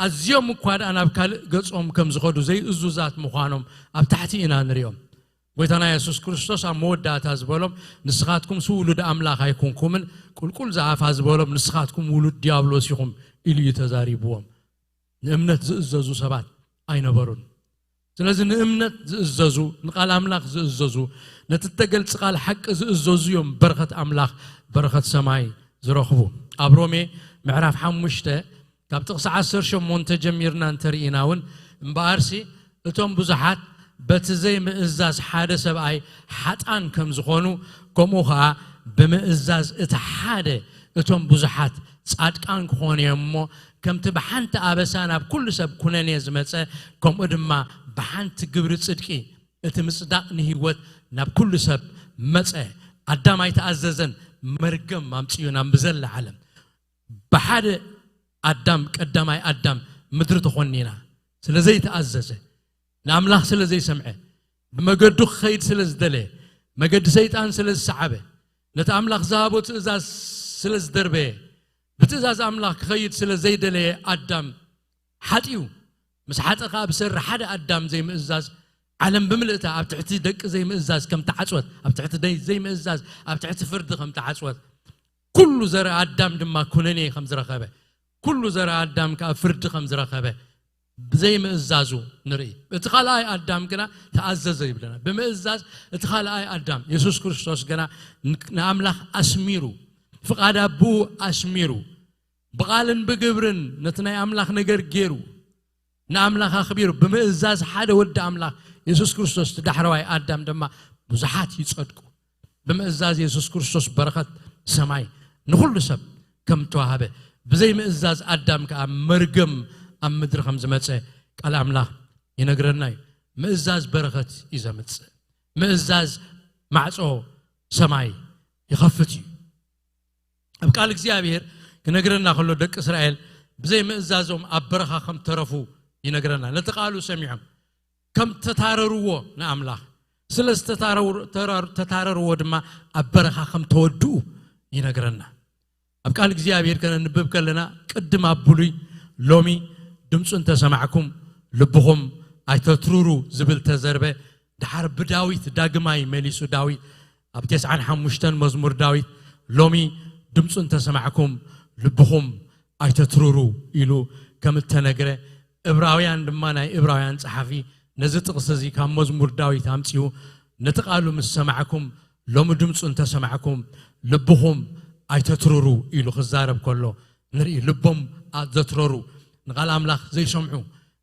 ኣዝዮም እኳ ደኣ ናብ ካልእ ገጾም ከም ዝኸዱ ዘይእዙዛት ምዃኖም ኣብ ታሕቲ ኢና ንሪኦም። ጎይታና የሱስ ክርስቶስ ኣብ መወዳእታ ዝበሎም ንስኻትኩም ስውሉድ ኣምላኽ ኣይኮንኩምን፣ ቁልቁል ዝኣፋ ዝበሎም ንስኻትኩም ውሉድ ዲያብሎስ ኢኹም ኢሉ እዩ ተዛሪብዎም። ንእምነት ዝእዘዙ ሰባት ኣይነበሩን። ስለዚ ንእምነት ዝእዘዙ፣ ንቃል ኣምላኽ ዝእዘዙ፣ ነቲ እተገልጽ ቃል ሓቂ ዝእዘዙ እዮም በረኸት ኣምላኽ፣ በረኸት ሰማይ ዝረኽቡ። ኣብ ሮሜ ምዕራፍ ሓሙሽተ ካብ ጥቕሲ ዓሰርተ ሸሞንተ ጀሚርና እንተርኢና እውን እምበኣርሲ እቶም ብዙሓት በቲ ዘይምእዛዝ ሓደ ሰብኣይ ሓጣን ከም ዝኾኑ ከምኡ ኸዓ ብምእዛዝ እቲ ሓደ እቶም ብዙሓት ጻድቃን ክኾኑ እዮም እሞ ከምቲ ብሓንቲ ኣበሳ ናብ ኩሉ ሰብ ኩነኔ ዝመጸ ከምኡ ድማ ብሓንቲ ግብሪ ጽድቂ እቲ ምጽዳቕ ንህይወት ናብ ኩሉ ሰብ መጸ። ኣዳም ኣይተኣዘዘን፣ መርገም ኣምጽኡ ናብ ብዘላ ዓለም። ብሓደ ኣዳም ቀዳማይ ኣዳም ምድሪ ተኾኒና ስለ ዘይተኣዘዘ ንኣምላኽ ስለ ዘይሰምዐ ብመገዱ ክኸይድ ስለ ዝደለየ መገዲ ሰይጣን ስለ ዝሰዓበ ነቲ ኣምላኽ ዝሃቦ ትእዛዝ ስለ ዝደርበየ ብትእዛዝ ኣምላኽ ክኸይድ ስለ ዘይደለየ ኣዳም ሓጢኡ ምስ ሓጠ ከኣ ብሰሪ ሓደ ኣዳም ዘይምእዛዝ ዓለም ብምልእታ ኣብ ትሕቲ ደቂ ዘይምእዛዝ ከም ተዓጽወት ኣብ ትሕቲ ደይ ዘይምእዛዝ ኣብ ትሕቲ ፍርዲ ከም ተዓጽወት ኩሉ ዘርኢ ኣዳም ድማ ኩነኔ ከም ዝረኸበ ኩሉ ዘርኢ ኣዳም ከኣ ፍርዲ ከም ዝረኸበ ብዘይምእዛዙ ንርኢ። እቲ ካልኣይ ኣዳም ግና ተኣዘዘ ይብለና። ብምእዛዝ እቲ ካልኣይ ኣዳም የሱስ ክርስቶስ ግና ንኣምላኽ ኣስሚሩ ፍቓድ ኣቦኡ ኣስሚሩ ብቓልን ብግብርን ነቲ ናይ ኣምላኽ ነገር ገይሩ ንኣምላኽ ኣኽቢሩ ብምእዛዝ ሓደ ወዲ ኣምላኽ የሱስ ክርስቶስ እቲ ዳሕረዋይ ኣዳም ድማ ብዙሓት ይጸድቁ። ብምእዛዝ የሱስ ክርስቶስ በረኸት ሰማይ ንኹሉ ሰብ ከም ተዋህበ ብዘይ ምእዛዝ ኣዳም ከኣ መርገም ኣብ ምድሪ ከም ዝመጸ ቃል ኣምላኽ ይነግረና እዩ። ምእዛዝ በረኸት እዩ ዘምጽእ። ምእዛዝ ማዕጾ ሰማይ ይኸፍት እዩ። ኣብ ቃል እግዚኣብሔር ክነግረና ከሎ ደቂ እስራኤል ብዘይ ምእዛዞም ኣብ በረኻ ከም ተረፉ ይነግረና። ነቲ ቃሉ ሰሚዖም ከም ተታረርዎ ንኣምላኽ ስለ ዝተታረርዎ ድማ ኣብ በረኻ ከም ተወድኡ ይነግረና። ኣብ ቃል እግዚኣብሔር ከነንብብ ከለና ቅድም ኣብ ብሉይ ሎሚ ድምፁ እንተሰማዕኩም ልብኹም ኣይተትሩሩ ዝብል ተዘርበ ድሓር ብዳዊት ዳግማይ መሊሱ ዳዊት ኣብ ተስዓን ሓሙሽተን መዝሙር ዳዊት ሎሚ ድምፁ እንተሰማዕኩም ልብኹም ኣይተትርሩ ኢሉ ከም እተነግረ እብራውያን ድማ ናይ እብራውያን ጸሓፊ ነዚ ጥቕሲ እዚ ካብ መዝሙር ዳዊት ኣምጺኡ ነቲ ቃሉ ምስ ሰማዕኩም ሎሚ ድምፁ እንተሰማዕኩም ልብኹም ኣይተትርሩ ኢሉ ክዛረብ ከሎ ንርኢ። ልቦም ዘትረሩ ንቓል ኣምላኽ ዘይሰምዑ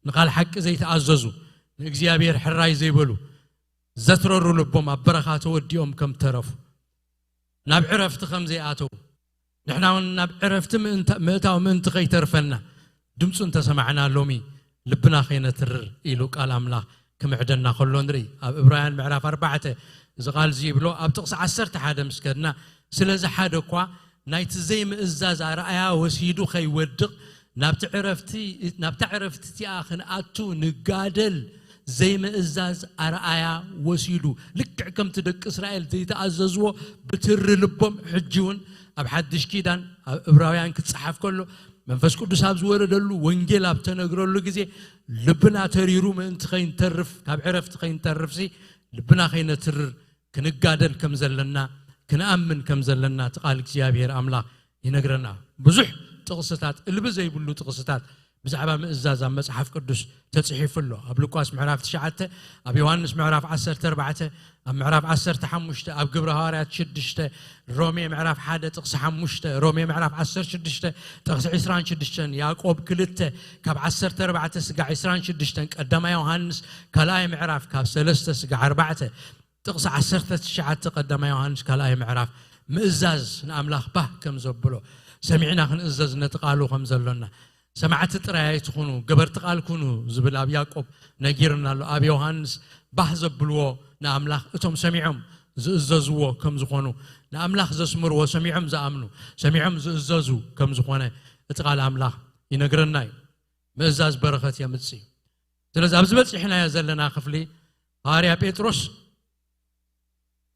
ንቓል ሓቂ ዘይተኣዘዙ ንእግዚኣብሔር ሕራይ ዘይበሉ ዘትረሩ ልቦም ኣብ በረኻ ተወዲኦም ከም ተረፉ ናብ ዕረፍቲ ከም ዘይኣተው ንሕና እውን ናብ ዕረፍቲ ምእታው ምእንቲ ከይተርፈና ድምፁ እንተሰማዕና ሎሚ ልብና ከይነትርር ኢሉ ቃል ኣምላኽ ክምዕደና ከሎ ንርኢ። ኣብ እብራውያን ምዕራፍ ኣርባዕተ እዚ ቃል እዚ ይብሎ ኣብ ጥቕሲ ዓሰርተ ሓደ ምስ ከድና ስለዚ ሓደ እኳ ናይቲ ዘይምእዛዝ ኣርኣያ ወሲዱ ከይወድቕ ናብቲ ዕረፍቲ ናብታ ዕረፍቲ እቲኣ ክንኣቱ ንጋደል ዘይምእዛዝ ኣርኣያ ወሲዱ ልክዕ ከምቲ ደቂ እስራኤል ዘይተኣዘዝዎ ብትሪ ልቦም ሕጂ እውን ኣብ ሓድሽ ኪዳን ኣብ እብራውያን ክፀሓፍ ከሎ መንፈስ ቅዱስ ኣብ ዝወረደሉ ወንጌል ኣብ ተነግረሉ ግዜ ልብና ተሪሩ ምእንቲ ከይንተርፍ ካብ ዕረፍቲ ከይንተርፍሲ ልብና ከይነትርር ክንጋደል ከም ዘለና ክንኣምን ከም ዘለና እቲ ቃል እግዚኣብሔር ኣምላኽ ይነግረና። ብዙሕ ጥቕስታት እልቢ ዘይብሉ ጥቕስታት ብዛዕባ ምእዛዝ ኣብ መጽሓፍ ቅዱስ ተጽሒፉ ኣሎ። ኣብ ሉቃስ ምዕራፍ ትሽዓተ፣ ኣብ ዮሃንስ ምዕራፍ ዓሰርተ ኣርባዕተ፣ ኣብ ምዕራፍ ዓሰርተ ሓሙሽተ፣ ኣብ ግብረ ሃዋርያት ሽዱሽተ፣ ሮሜ ምዕራፍ ሓደ ጥቕሲ ሓሙሽተ፣ ሮሜ ምዕራፍ ዓሰርተ ሽዱሽተ ጥቕሲ ዕስራን ሽዱሽተን፣ ያዕቆብ ክልተ ካብ ዓሰርተ ኣርባዕተ ስጋዕ ዕስራን ሽዱሽተን፣ ቀዳማይ ዮሃንስ ካልኣይ ምዕራፍ ካብ ሰለስተ ስጋዕ ኣርባዕተ፣ ጥቕሲ ዓሰርተ ትሽዓተ ቀዳማይ ዮሃንስ ካልኣይ ምዕራፍ ምእዛዝ ንኣምላኽ ባህ ከም ዘብሎ፣ ሰሚዕና ክንእዘዝ ነቲ ቃሉ ከም ዘሎና፣ ሰማዕቲ ጥራይ ኣይትኹኑ፣ ገበርቲ ቃል ኩኑ ዝብል ኣብ ያዕቆብ ነጊርና ኣሎ። ኣብ ዮሃንስ ባህ ዘብልዎ ንኣምላኽ እቶም ሰሚዖም ዝእዘዝዎ ከም ዝኾኑ፣ ንኣምላኽ ዘስምርዎ ሰሚዖም ዝኣምኑ፣ ሰሚዖም ዝእዘዙ ከም ዝኾነ እቲ ቃል ኣምላኽ ይነግረና እዩ። ምእዛዝ በረኸት የምጽእ እዩ። ስለዚ ኣብዚ በጺሕናዮ ዘለና ክፍሊ ሃዋርያ ጴጥሮስ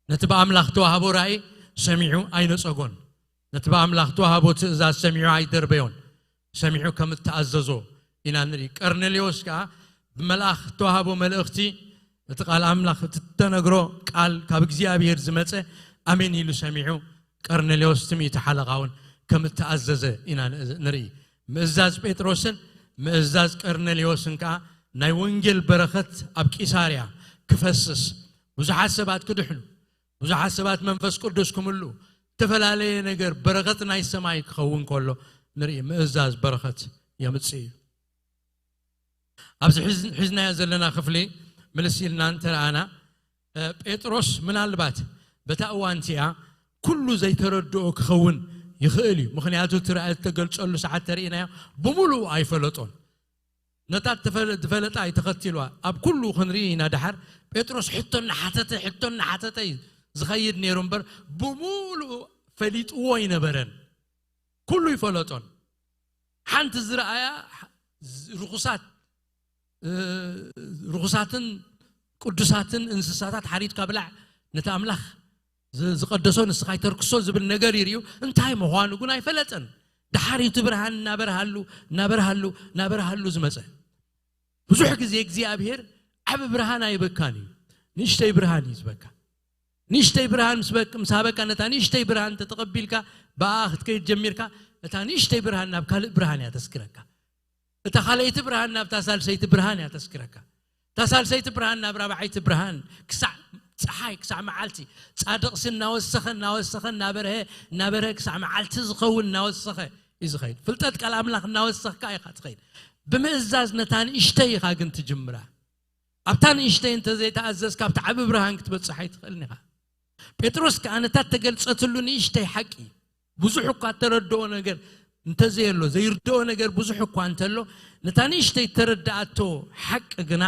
ነቲ ብኣምላኽ ተዋህቦ ራእይ ሰሚዑ ኣይነጸጎን። ነቲ ብኣምላኽ ተዋህቦ ትእዛዝ ሰሚዑ ኣይደርበዮን። ሰሚዑ ከም እተኣዘዞ ኢና ንርኢ። ቀርኔሌዎስ ከኣ ብመልኣኽ ተዋህቦ መልእኽቲ፣ እቲ ቃል ኣምላኽ፣ እቲ እተነግሮ ቃል ካብ እግዚኣብሔር ዝመጸ ኣሜን ኢሉ ሰሚዑ፣ ቀርኔሌዎስ እቲ ሚእቲ ሓለቓ እውን ከም እተኣዘዘ ኢና ን-፣ ንርኢ። ምእዛዝ ጴጥሮስን ምእዛዝ ቀርኔሌዎስን ከኣ ናይ ወንጌል በረኸት ኣብ ቂሳርያ ክፈስስ፣ ብዙሓት ሰባት ክድሕኑ፣ ብዙሓት ሰባት መንፈስ ቅዱስ ክምልኡ፣ ዝተፈላለየ ነገር በረኸት ናይ ሰማይ ክኸውን ከሎ ንርኢ። ምእዛዝ በረኸት የምጽእ እዩ። ኣብዚ ሒዝ-፣ ሒዝናዮ ዘለና ክፍሊ ምልስ ኢልና እንተረኣና፣ እ፣ ጴጥሮስ ምናልባት በታ እዋን እቲኣ ኩሉ ዘይተረድኦ ክኸውን ይኽእል እዩ። ምኽንያቱ እቲ ራእይ እተገልጸሉ ሰዓት ተርእናዮ ብምሉኡ ኣይፈለጦን። ነታ እተፈለ-፣ ዝፈለጣ እዩ ተኸቲልዋ። ኣብ ኩሉ ክንርኢ ኢና። ደሓር ጴጥሮስ ሕቶ እናሓተተ፣ ሕቶ እናሓተተ እዩ ዝኸይድ ነይሩ እምበር፣ ብምሉኡ ፈሊጥዎ ኣይነበረን። ኩሉ ይፈለጦን። ሓንቲ ዝረኣያ ዝ-፣ ርኹሳት፣ እ፣ ርኹሳትን ቅዱሳትን እንስሳታት ሓሪድካ ብላዕ፣ ነቲ ኣምላኽ ዝ-፣ ዝቐደሶ ንስኻ ኣይተርክሶ ዝብል ነገር ይርእዩ። እንታይ ምዃኑ ግን ኣይፈለጠን። ደሓር እዩ እቲ ብርሃን እናበርሃሉ፣ እናበርሃሉ፣ እናበርሃሉ ዝመጸ። ብዙሕ ግዜ እግዚኣብሔር ዓቢ ብርሃን ኣይበካን እዩ። ንእሽተይ ብርሃን እዩ ዝበካ። ንእሽተይ ብርሃን ምስ በክ-፣ ምስ ሃበካ፣ ነታ ንእሽተይ ብርሃን ተተቐቢልካ፣ ብኣ ክትከይድ ጀሚርካ፣ እታ ንእሽተይ ብርሃን ናብ ካልእ ብርሃን እያ ተስግረካ። እታ ካልኣይቲ ብርሃን ናብታ ሳልሰይቲ ብርሃን እያ ተስግረካ። እታ ሳልሰይቲ ብርሃን ናብ ራብዓይቲ ብርሃን፣ ክሳዕ ጸሓይ፣ ክሳዕ መዓልቲ፣ ጻድቕሲ እናወሰኸ፣ እናወሰኸ፣ እናበርሀ፣ እናበርሀ፣ ክሳዕ መዓልቲ ዝኸውን እናወሰኸ እዩ ዝኸይድ። ፍልጠት ቃል ኣምላኽ እናወሰኽካ ኢኻ ትኸይድ። ብምእዛዝ ነታ ንእሽተይ ኢኻ ግን ትጅምራ። ኣብታ ንእሽተይ እንተ ዘይተኣዘዝካ፣ ኣብቲ ዓቢ ብርሃን ክትበጽሕ ኣይትኽእልን ኢኻ። ጴጥሮስ ከኣ ነታ እተገልጸትሉ ንእሽተይ ሓቂ፣ ብዙሕ እኳ እተረድኦ ነገር እንተዘየሎ፣ ዘይርድኦ ነገር ብዙሕ እኳ እንተሎ፣ ነታ ንእሽተይ እተረድኣቶ ሓቂ ግና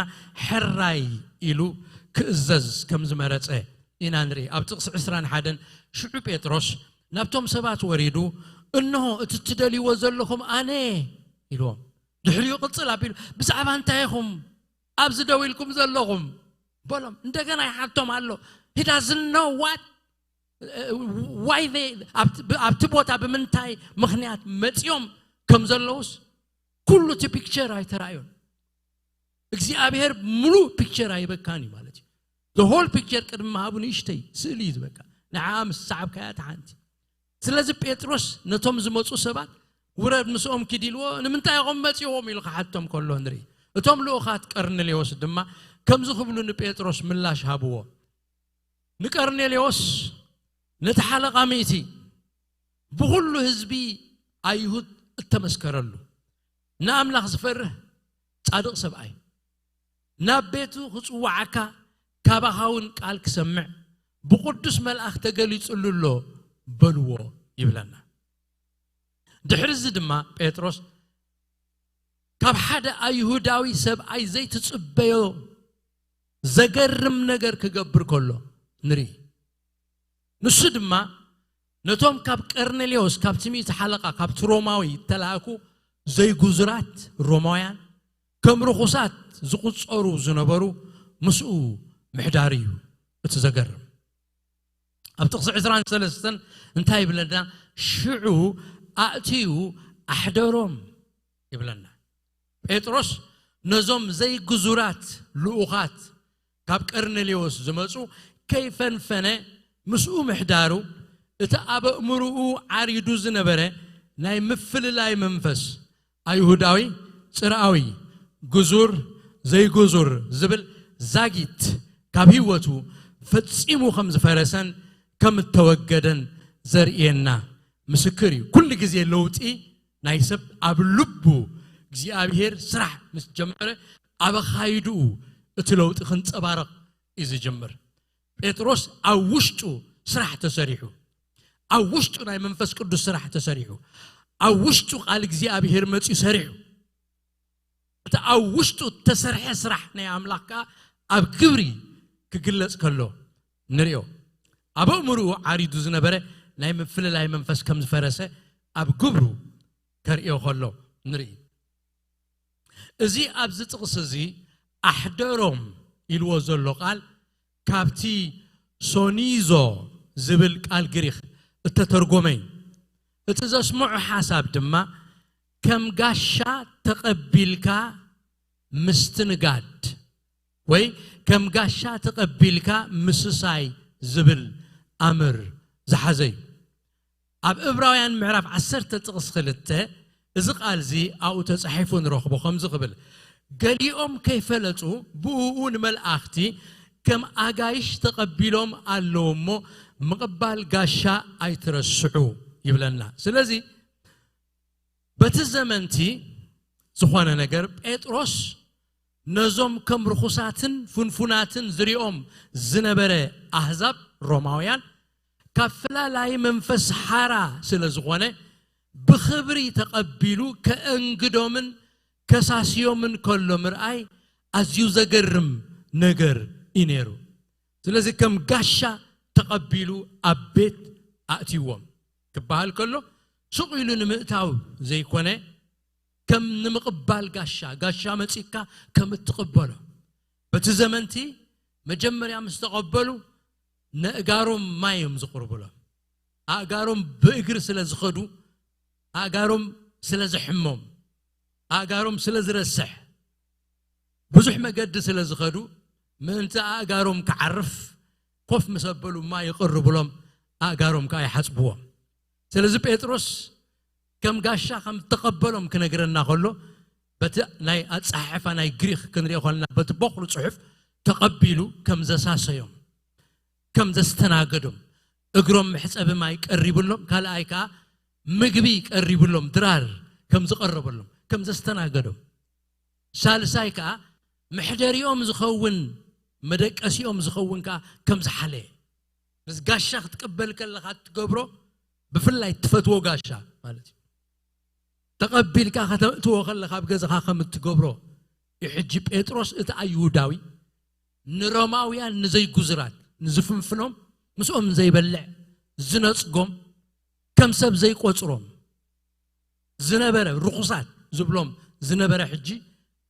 ሕራይ ኢሉ ክእዘዝ ከም ዝመረጸ ኢና ንርኢ። ኣብ ጥቕሲ ዕስራን ሓደን፣ ሽዑ ጴጥሮስ ናብቶም ሰባት ወሪዱ፣ "እንሆ፣ እቲ እትደልይዎ ዘለኹም ኣነ እየ" ኢልዎም። ድሕሪኡ ቅጽል ኣቢሉ፣ "ብዛዕባ እንታይ ኢኹም ኣብዚ ደው ኢልኩም ዘለኹም?" በሎም። እንደገና ይሓቶም ኣሎ። He doesn't know what, why they፣ ኣብቲ፣ ኣብቲ ቦታ ብምንታይ ምኽንያት መጺኦም ከም ዘለውስ ኩሉ እቲ ፒክቸር ኣይተራእዮን። እግዚኣብሔር ሙሉእ ፒክቸር ኣይበካን እዩ ማለት እዩ። The whole picture ቅድሚ ምሃቡ ንእሽተይ ስእሊ እዩ ዝበካ። ንዓ ምስ ሰዓብካያ እታ ሓንቲ። ስለዚ ጴጥሮስ ነቶም ዝመጹ ሰባት፣ "ውረድ ምስኦም ኪድ" ኢልዎ፣ "ንምንታይ ኢኹም መጺኹም?" ኢሉ ክሓቶም ከሎ ንርኢ። እቶም ልኡኻት ቀርኔሌዎስ ድማ ከምዚ ክብሉ ንጴጥሮስ ምላሽ ሃብዎ። ንቀርኔሌዎስ፣ ነቲ ሓለቓ ሚእቲ፣ ብኹሉ ህዝቢ ኣይሁድ እተመስከረሉ፣ ንኣምላኽ ዝፈርህ ጻድቕ ሰብኣይ፣ ናብ ቤቱ ክጽውዓካ፣ ካባኻ እውን ቃል ክሰምዕ ብቕዱስ መልኣኽ ተገሊጹሉ ኣሎ በልዎ ይብለና። ድሕሪ እዚ ድማ ጴጥሮስ ካብ ሓደ ኣይሁዳዊ ሰብኣይ ዘይትጽበዮ ዘገርም ነገር ክገብር ከሎ ንርኢ። ንሱ ድማ ነቶም ካብ ቀርኔሌዎስ፣ ካብቲ ሚእቲ ሓለቓ፣ ካብቲ ሮማዊ እተላእኩ ዘይጉዙራት ሮማውያን፣ ከም ርኹሳት ዝቑጸሩ ዝነበሩ ምስኡ ምሕዳር እዩ እቲ ዘገርም። ኣብ ጥቕሲ ዕስራን ሰለስተን እንታይ ይብለና? "ሽዑ ኣእትዩ ኣሕደሮም" ይብለና። ጴጥሮስ ነዞም ዘይግዙራት ልኡኻት፣ ካብ ቀርኔሌዎስ ዝመጹ፣ ከይፈንፈነ ምስኡ ምሕዳሩ፣ እቲ ኣብ ኣእምሮኡ ዓሪዱ ዝነበረ ናይ ምፍልላይ መንፈስ፣ ኣይሁዳዊ ጽርኣዊ፣ ግዙር፣ ዘይግዙር ዝብል ዛጊት ካብ ህይወቱ ፈጺሙ ከም ዝፈረሰን ከም እተወገደን ዘርእየና ምስክር እዩ። ኩሉ ግዜ ለውጢ ናይ ሰብ ኣብ ልቡ እግዚኣብሔር ስራሕ ምስ ጀመረ፣ ኣብ ኣኻይድኡ እቲ ለውጢ ክንጸባረቕ እዩ ዝጅምር። ጴጥሮስ ኣብ ውሽጡ ስራሕ ተሰሪሑ፣ ኣብ ውሽጡ ናይ መንፈስ ቅዱስ ስራሕ ተሰሪሑ፣ ኣብ ውሽጡ ቃል እግዚኣብሔር መጺኡ ሰሪሑ። እቲ ኣብ ውሽጡ እተሰርሐ ስራሕ ናይ ኣምላኽ ከኣ ኣብ ግብሪ ክግለጽ ከሎ ንርእዮ። ኣብ ኣእምርኡ ዓሪዱ ዝነበረ ናይ ምፍልላይ መንፈስ ከም ዝፈረሰ ኣብ ግብሩ ከርእዮ ከሎ ንርኢ። እዚ ኣብዚ ጥቕሲ እዚ ኣሕደሮም ኢልዎ ዘሎ ቃል ካብቲ ሶኒዞ ዝብል ቃል ግሪኽ እተተርጎመ እዩ። እቲ ዘስምዖ ሓሳብ ድማ ከም ጋሻ ተቐቢልካ ምስትንጋድ ወይ ከም ጋሻ ተቐቢልካ ምስሳይ ዝብል ኣምር ዝሓዘ እዩ። ኣብ ዕብራውያን ምዕራፍ ዓሰርተ ጥቕሲ ክልተ እዚ ቃል እዚ ኣብኡ ተጻሒፉ ንረኽቦ ከምዚ ክብል፣ ገሊኦም ከይፈለጡ ብእኡ ንመላእኽቲ ከም ኣጋይሽ ተቐቢሎም ኣለዉ እሞ ምቕባል ጋሻ ኣይትረስዑ ይብለና። ስለዚ በቲ ዘመንቲ ዝኾነ ነገር ጴጥሮስ ነዞም ከም ርኹሳትን ፍንፉናትን ዝሪኦም ዝነበረ ኣህዛብ ሮማውያን ካብ ፍላላይ መንፈስ ሓራ ስለ ዝኾነ ብኽብሪ ተቐቢሉ ከእንግዶምን ከሳስዮምን ከሎ ምርኣይ ኣዝዩ ዘገርም ነገር እዩ ነይሩ። ስለዚ ከም ጋሻ ተቐቢሉ ኣብ ቤት ኣእትይዎም ክበሃል ከሎ ሱቕ ኢሉ ንምእታው ዘይኮነ ከም ንምቕባል ጋሻ፣ ጋሻ መጺካ ከም እትቕበሎ። በቲ ዘመንቲ መጀመርያ ምስ ተቐበሉ ነእጋሮም ማይ እዮም ዝቕርብሎም። ኣእጋሮም ብእግሪ ስለ ዝኸዱ፣ ኣእጋሮም ስለ ዝሕሞም፣ ኣእጋሮም ስለ ዝረስሕ፣ ብዙሕ መገዲ ስለ ዝኸዱ ምእንቲ ኣእጋሮም ክዓርፍ ኮፍ ምስ ኣበሉ ማይ ይቕርብሎም፣ ኣእጋሮም ከኣ ይሓጽብዎም። ስለዚ ጴጥሮስ ከም ጋሻ ከም እተቐበሎም ክነግረና ከሎ በቲ ናይ ኣጸሓሕፋ ናይ ግሪኽ ክንሪኦ ከለና በቲ ቦኽሪ ጽሑፍ ተቐቢሉ ከም ዘሳሰዮም ከም ዘስተናገዶም እግሮም መሕጸቢ ማይ ቀሪብሎም ካልኣይ ከኣ ምግቢ ቀሪብሎም ድራር ከም ዝቐረበሎም ከም ዘስተናገዶም ሳልሳይ ከኣ መሕደሪኦም ዝኸውን መደቀሲኦም ዝኸውን ከኣ ከም ዝሓለየ ምስ ጋሻ ክትቅበል ከለኻ ትገብሮ ብፍላይ ትፈትዎ ጋሻ ማለት እዩ ተቐቢልካ ከተእትዎ ከለኻ ኣብ ገዛኻ ከም እትገብሮ እዩ ሕጂ ጴጥሮስ እቲ ኣይሁዳዊ ንሮማውያን ንዘይጉዙራት ንዝፍንፍኖም ምስኦም ዘይበልዕ ዝነጽጎም ከም ሰብ ዘይቆጽሮም ዝነበረ ርኹሳት ዝብሎም ዝነበረ ሕጂ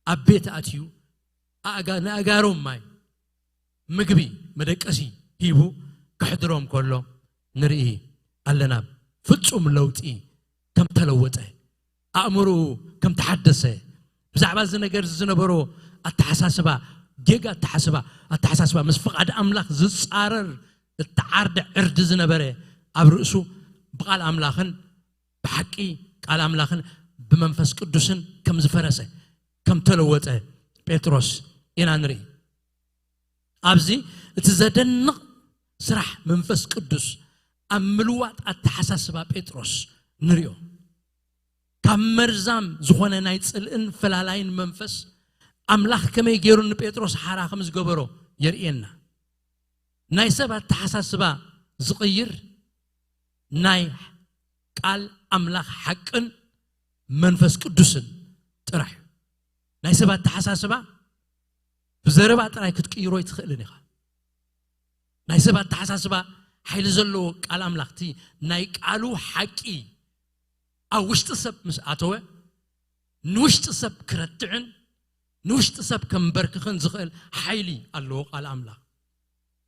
ኣብ ቤት ኣትዩ ኣእጋ- ንኣእጋሮም ማይ ምግቢ መደቀሲ ሂቡ ከሕድሮም ከሎ ንርኢ ኣለና ፍጹም ለውጢ ከም ተለወጠ ኣእምሮኡ ከም ተሓደሰ ብዛዕባ እዚ ነገር ዝነበሮ ኣተሓሳስባ ጌጋ ኣተሓስባ ኣተሓሳስባ ምስ ፍቓድ ኣምላኽ ዝጻረር እተዓርደ ዕርዲ ዝነበረ ኣብ ርእሱ ብቓል ኣምላኽን ብሓቂ ቃል ኣምላኽን ብመንፈስ ቅዱስን ከም ዝፈረሰ ከም ተለወጠ ጴጥሮስ ኢና ንርኢ ኣብዚ እቲ ዘደንቕ ስራሕ መንፈስ ቅዱስ ኣብ ምልዋጥ ኣተሓሳስባ ጴጥሮስ ንሪኦ ካብ መርዛም ዝኾነ ናይ ጽልእን ፈላላይን መንፈስ ኣምላኽ ከመይ ገይሩ ንጴጥሮስ ሓራ ከም ዝገበሮ የርእየና ናይ ሰብ ኣተሓሳስባ ዝቕይር ናይ ቃል ኣምላኽ ሓቅን መንፈስ ቅዱስን ጥራሕ እዩ ናይ ሰብ ኣተሓሳስባ ብዘረባ ጥራይ ክትቅይሮ ኣይትኽእልን ኢኻ ናይ ሰብ ኣተሓሳስባ ሓይሊ ዘለዎ ቃል ኣምላኽቲ ናይ ቃሉ ሓቂ ኣብ ውሽጢ ሰብ ምስ ኣተወ ንውሽጢ ሰብ ክረትዕን ንውሽጢ ሰብ ከንበርክኽን ዝኽእል ሓይሊ ኣለዎ ቃል ኣምላኽ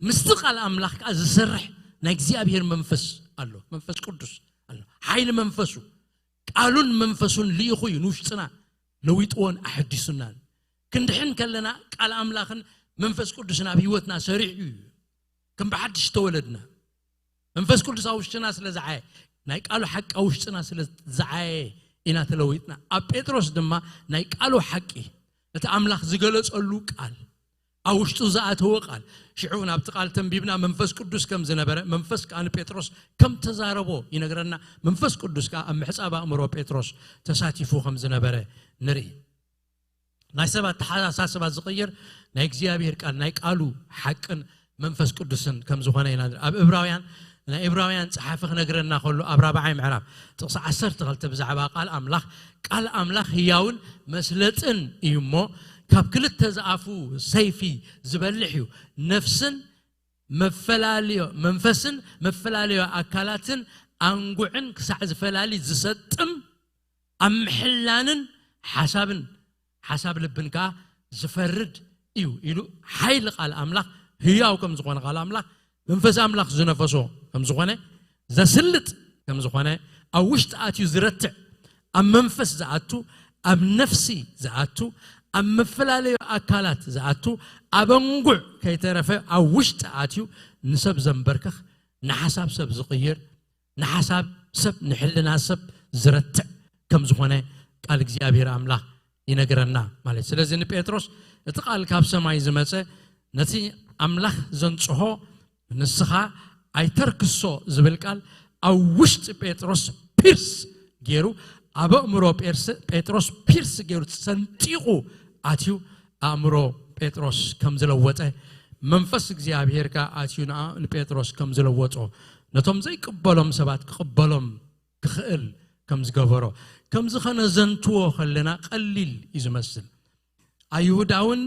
ምስቲ ቃል ኣምላኽ ከዓ ዝሰርሕ ናይ እግዚኣብሔር መንፈስ ኣሎ መንፈስ ቅዱስ ኣሎ ሓይሊ መንፈሱ ቃሉን መንፈሱን ልኢኹ እዩ ንውሽጥና ለዊጥዎን ኣሐዲሱናን ክንድሕን ከለና ቃል ኣምላኽን መንፈስ ቅዱስን ኣብ ህይወትና ሰሪሑ እዩ ከም ብሓድሽ ተወለድና መንፈስ ቅዱስ ኣብ ውሽጥና ስለ ዝዓየ ናይ ቃሉ ሓቂ ኣብ ውሽጥና ስለ ዝዓየ ኢና ተለዊጥና። ኣብ ጴጥሮስ ድማ ናይ ቃሉ ሓቂ፣ እቲ ኣምላኽ ዝገለጸሉ ቃል፣ ኣብ ውሽጡ ዝኣተወ ቃል፣ ሽዑ እውን ኣብቲ ቃል ተንቢብና መንፈስ ቅዱስ ከም ዝነበረ፣ መንፈስ ከኣ ንጴጥሮስ ከም ተዛረቦ ይነግረና። መንፈስ ቅዱስ ከኣ ኣብ ምሕጻብ ኣእምሮ ጴጥሮስ ተሳቲፉ ከም ዝነበረ ንርኢ። ናይ ሰባት ኣተሓሳስባ ዝቕይር ናይ እግዚኣብሔር ቃል፣ ናይ ቃሉ ሓቅን መንፈስ ቅዱስን ከም ዝኾነ ኢና ንርኢ። ኣብ እብራውያን፣ ናይ እብራውያን ጸሓፊ ክነግረና ከሎ፣ ኣብ ራብዓይ ምዕራፍ ጥቕሲ ዓሰርተ ክልተ ብዛዕባ ቃል ኣምላኽ፣ ቃል ኣምላኽ ህያውን መስለጥን እዩ እሞ፣ ካብ ክልተ ዝኣፉ ሰይፊ ዝበልሕ እዩ፣ ነፍስን መፈላለዮ መንፈስን መፈላለዮ ኣካላትን ኣንጉዕን ክሳዕ ዝፈላሊ ዝሰጥም፣ ኣብ ምሕላንን ሓሳብን ሓሳብ ልብን ከኣ ዝፈርድ እዩ ኢሉ፣ ሓይሊ ቃል ኣምላኽ ህያው ከም ዝኾነ፣ ቃል ኣምላኽ መንፈስ ኣምላኽ ዝነፈሶ ከም ዝኾነ፣ ዘስልጥ ከም ዝኾነ፣ ኣብ ውሽጢ ኣትዩ ዝረትዕ፣ ኣብ መንፈስ ዝኣቱ፣ ኣብ ነፍሲ ዝኣቱ፣ ኣብ መፈላለዩ ኣካላት ዝኣቱ፣ ኣብ ኣንጉዕ ከይተረፈ ኣብ ውሽጢ ኣትዩ ንሰብ ዘንበርክኽ፣ ንሓሳብ ሰብ ዝቕይር፣ ንሓሳብ ሰብ፣ ንሕልና ሰብ ዝረትዕ ከም ዝኾነ ቃል እግዚኣብሔር ኣምላኽ ይነግረና ማለት። ስለዚ ንጴጥሮስ እቲ ቃል ካብ ሰማይ ዝመጸ፣ ነቲ ኣምላኽ ዘንጽሆ ንስኻ ኣይተርክሶ ዝብል ቃል ኣብ ውሽጢ ጴጥሮስ ፒርስ ገይሩ፣ ኣብ ኣእምሮ ጴርስ-፣ ጴጥሮስ ፒርስ ገይሩ ሰንጢቑ ኣትዩ፣ ኣእምሮ ጴጥሮስ ከም ዝለወጠ፣ መንፈስ እግዚኣብሔር ከኣ ኣትዩ ንኣ-፣ ንጴጥሮስ ከም ዝለወጦ፣ ነቶም ዘይቅበሎም ሰባት ክቕበሎም ክኽእል ከም ዝገበሮ፣ ከምዚ ኸነዘንትዎ ከለና ቀሊል እዩ ዝመስል። ኣይሁዳውን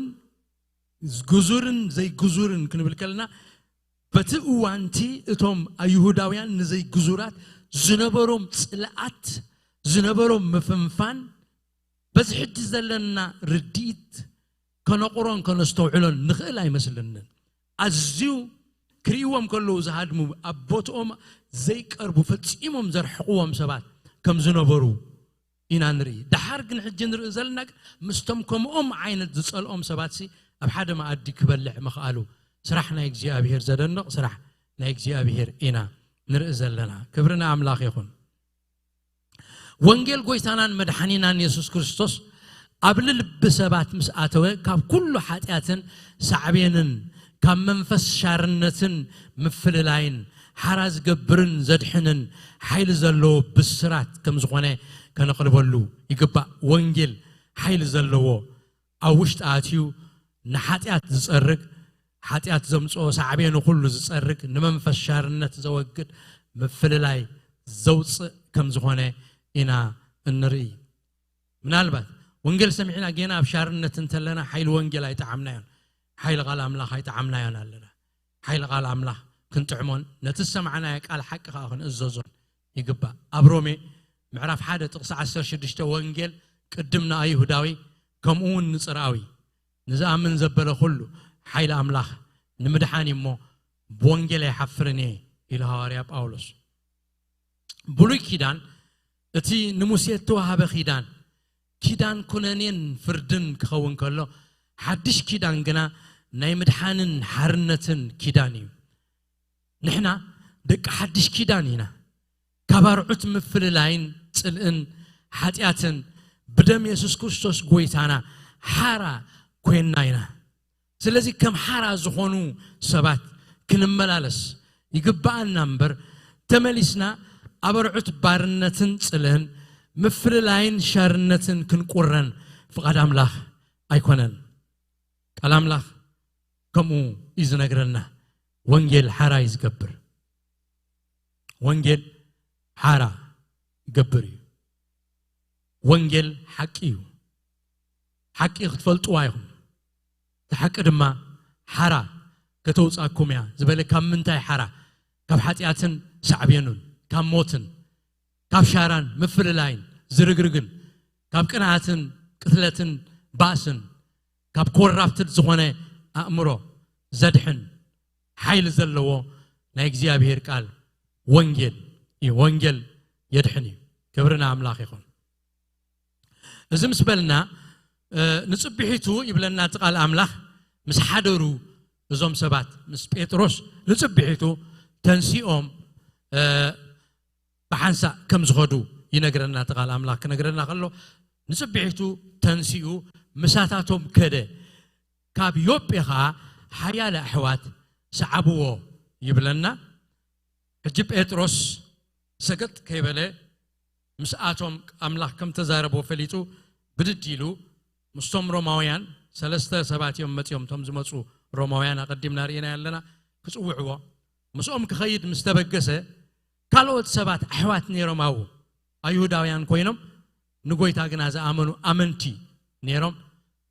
ግዙርን ዘይግዙርን ክንብል ከለና፣ በቲ እዋንቲ እቶም ኣይሁዳውያን ንዘይግዙራት ዝነበሮም ጽልኣት፣ ዝነበሮም ምፍንፋን፣ በዚ ሕጂ ዘለና ርድኢት ከነቑሮን ከነስተውዕሎን ንኽእል ኣይመስለንን። ኣዝዩ ክርእይዎም ከለዉ ዝሃድሙ፣ ኣብ ቦትኦም ዘይቀርቡ፣ ፈጺሞም ዘርሕቕዎም ሰባት ከም ዝነበሩ ኢና ንርኢ። ደሓር ግን ሕጂ ንርኢ ዘለና ግን ምስቶም ከምኦም ዓይነት ዝጸልኦም ሰባትሲ ኣብ ሓደ መኣዲ ክበልዕ ምኽኣሉ፣ ስራሕ ናይ እግዚኣብሔር፣ ዘደንቕ ስራሕ ናይ እግዚኣብሔር ኢና ንርኢ ዘለና። ክብሪ ንኣምላኽ ይኹን። ወንጌል ጎይታናን መድሓኒናን የሱስ ክርስቶስ ኣብ ልልቢ ሰባት ምስ ኣተወ፣ ካብ ኩሉ ሓጢኣትን ሳዕቤንን፣ ካብ መንፈስ ሻርነትን ምፍልላይን ሓራ ዝገብርን ዘድሕንን ሓይሊ ዘለዎ ብስራት ከም ዝኾነ ከነቕርበሉ ይግባእ። ወንጌል ሓይሊ ዘለዎ፣ ኣብ ውሽጢ ኣትዩ ንሓጢኣት ዝጸርግ፣ ሓጢኣት ዘምጽኦ ሳዕቤኑ ኩሉ ዝጸርግ፣ ንመንፈስ ሻርነት ዘወግድ፣ ምፍልላይ ዘውጽእ ከም ዝኾነ ኢና እንርኢ። ምናልባት ወንጌል ሰሚዕና ጌና ኣብ ሻርነት እንተለና፣ ሓይሊ ወንጌል ኣይጠዓምናዮን፣ ሓይሊ ቃል ኣምላኽ ኣይጠዓምናዮን ኣለና። ሓይሊ ቃል ኣምላኽ ክንጥዕሞን ነቲ ዝሰማዕናዮ ቃል ሓቂ ከኣ ክንእዘዞን ይግባእ። ኣብ ሮሜ ምዕራፍ ሓደ ጥቕሲ ዓሰርተ ሽዱሽተ፣ ወንጌል ቅድም ንኣይሁዳዊ ከምኡ እውን ንጽርኣዊ፣ ንዝኣምን ዘበለ ኩሉ ሓይሊ ኣምላኽ ንምድሓን እዩ እሞ፣ ብወንጌል ኣይሓፍርን እየ ኢሉ ሃዋርያ ጳውሎስ። ብሉይ ኪዳን እቲ ንሙሴ እተዋሃበ ኪዳን፣ ኪዳን ኩነኔን ፍርድን ክኸውን ከሎ፣ ሓድሽ ኪዳን ግና ናይ ምድሓንን ሓርነትን ኪዳን እዩ። ንሕና ደቂ ሓድሽ ኪዳን ኢና። ካብ ኣርዑት ምፍልላይን ጽልእን ሓጢኣትን ብደም የሱስ ክርስቶስ ጎይታና ሓራ ኮይንና ኢና። ስለዚ ከም ሓራ ዝኾኑ ሰባት ክንመላለስ ይግብኣና እምበር፣ ተመሊስና ኣብ ኣርዑት ባርነትን ጽልእን ምፍልላይን ሻርነትን ክንቁረን ፍቓድ ኣምላኽ ኣይኮነን። ቃል ኣምላኽ ከምኡ እዩ ዝነግረና። ወንጌል ሓራ እዩ ዝገብር። ወንጌል ሓራ ይገብር እዩ። ወንጌል ሓቂ እዩ። ሓቂ ክትፈልጥዋ ኢኹም። እቲ ሓቂ ድማ ሓራ ከተውጻኩም እያ ዝበለ። ካብ ምንታይ ሓራ? ካብ ሓጢኣትን ሳዕቤኑን፣ ካብ ሞትን፣ ካብ ሻራን ምፍልላይን ዝርግርግን፣ ካብ ቅንኣትን ቅትለትን ባእስን፣ ካብ ኮራፕትድ ዝኾነ ኣእምሮ ዘድሕን ሓይሊ ዘለዎ ናይ እግዚኣብሔር ቃል ወንጌል እዩ። ወንጌል የድሕን እዩ። ክብሪ ንኣምላኽ ይኹን። እዚ ምስ በልና፣ እ፣ ንጽብሒቱ ይብለና እቲ ቃል ኣምላኽ፣ ምስ ሓደሩ እዞም ሰባት ምስ ጴጥሮስ ንጽብሒቱ ተንሲኦም፣ እ፣ ብሓንሳእ ከም ዝኸዱ ይነግረና። እቲ ቃል ኣምላኽ ክነግረና ከሎ፣ ንጽብሒቱ ተንሲኡ ምሳታቶም ከደ። ካብ ዮጴ ኸኣ ሓያለ ኣሕዋት ሰዓብዎ ይብለና። ሕጂ ጴጥሮስ ሰገጥ ከይበለ ምስኣቶም ኣምላኽ ከም ተዛረቦ ፈሊጡ ብድድ ኢሉ ምስቶም ሮማውያን ሰለስተ ሰባት እዮም መጺኦም። እቶም ዝመጹ ሮማውያን ኣቐዲምና ርኢና ኣለና። ክጽውዕዎ ምስኦም ክኸይድ ምስ ተበገሰ ካልኦት ሰባት ኣሕዋት ነይሮም ኣብኡ። ኣይሁዳውያን ኮይኖም ንጎይታ ግና ዝኣመኑ ኣመንቲ ነይሮም።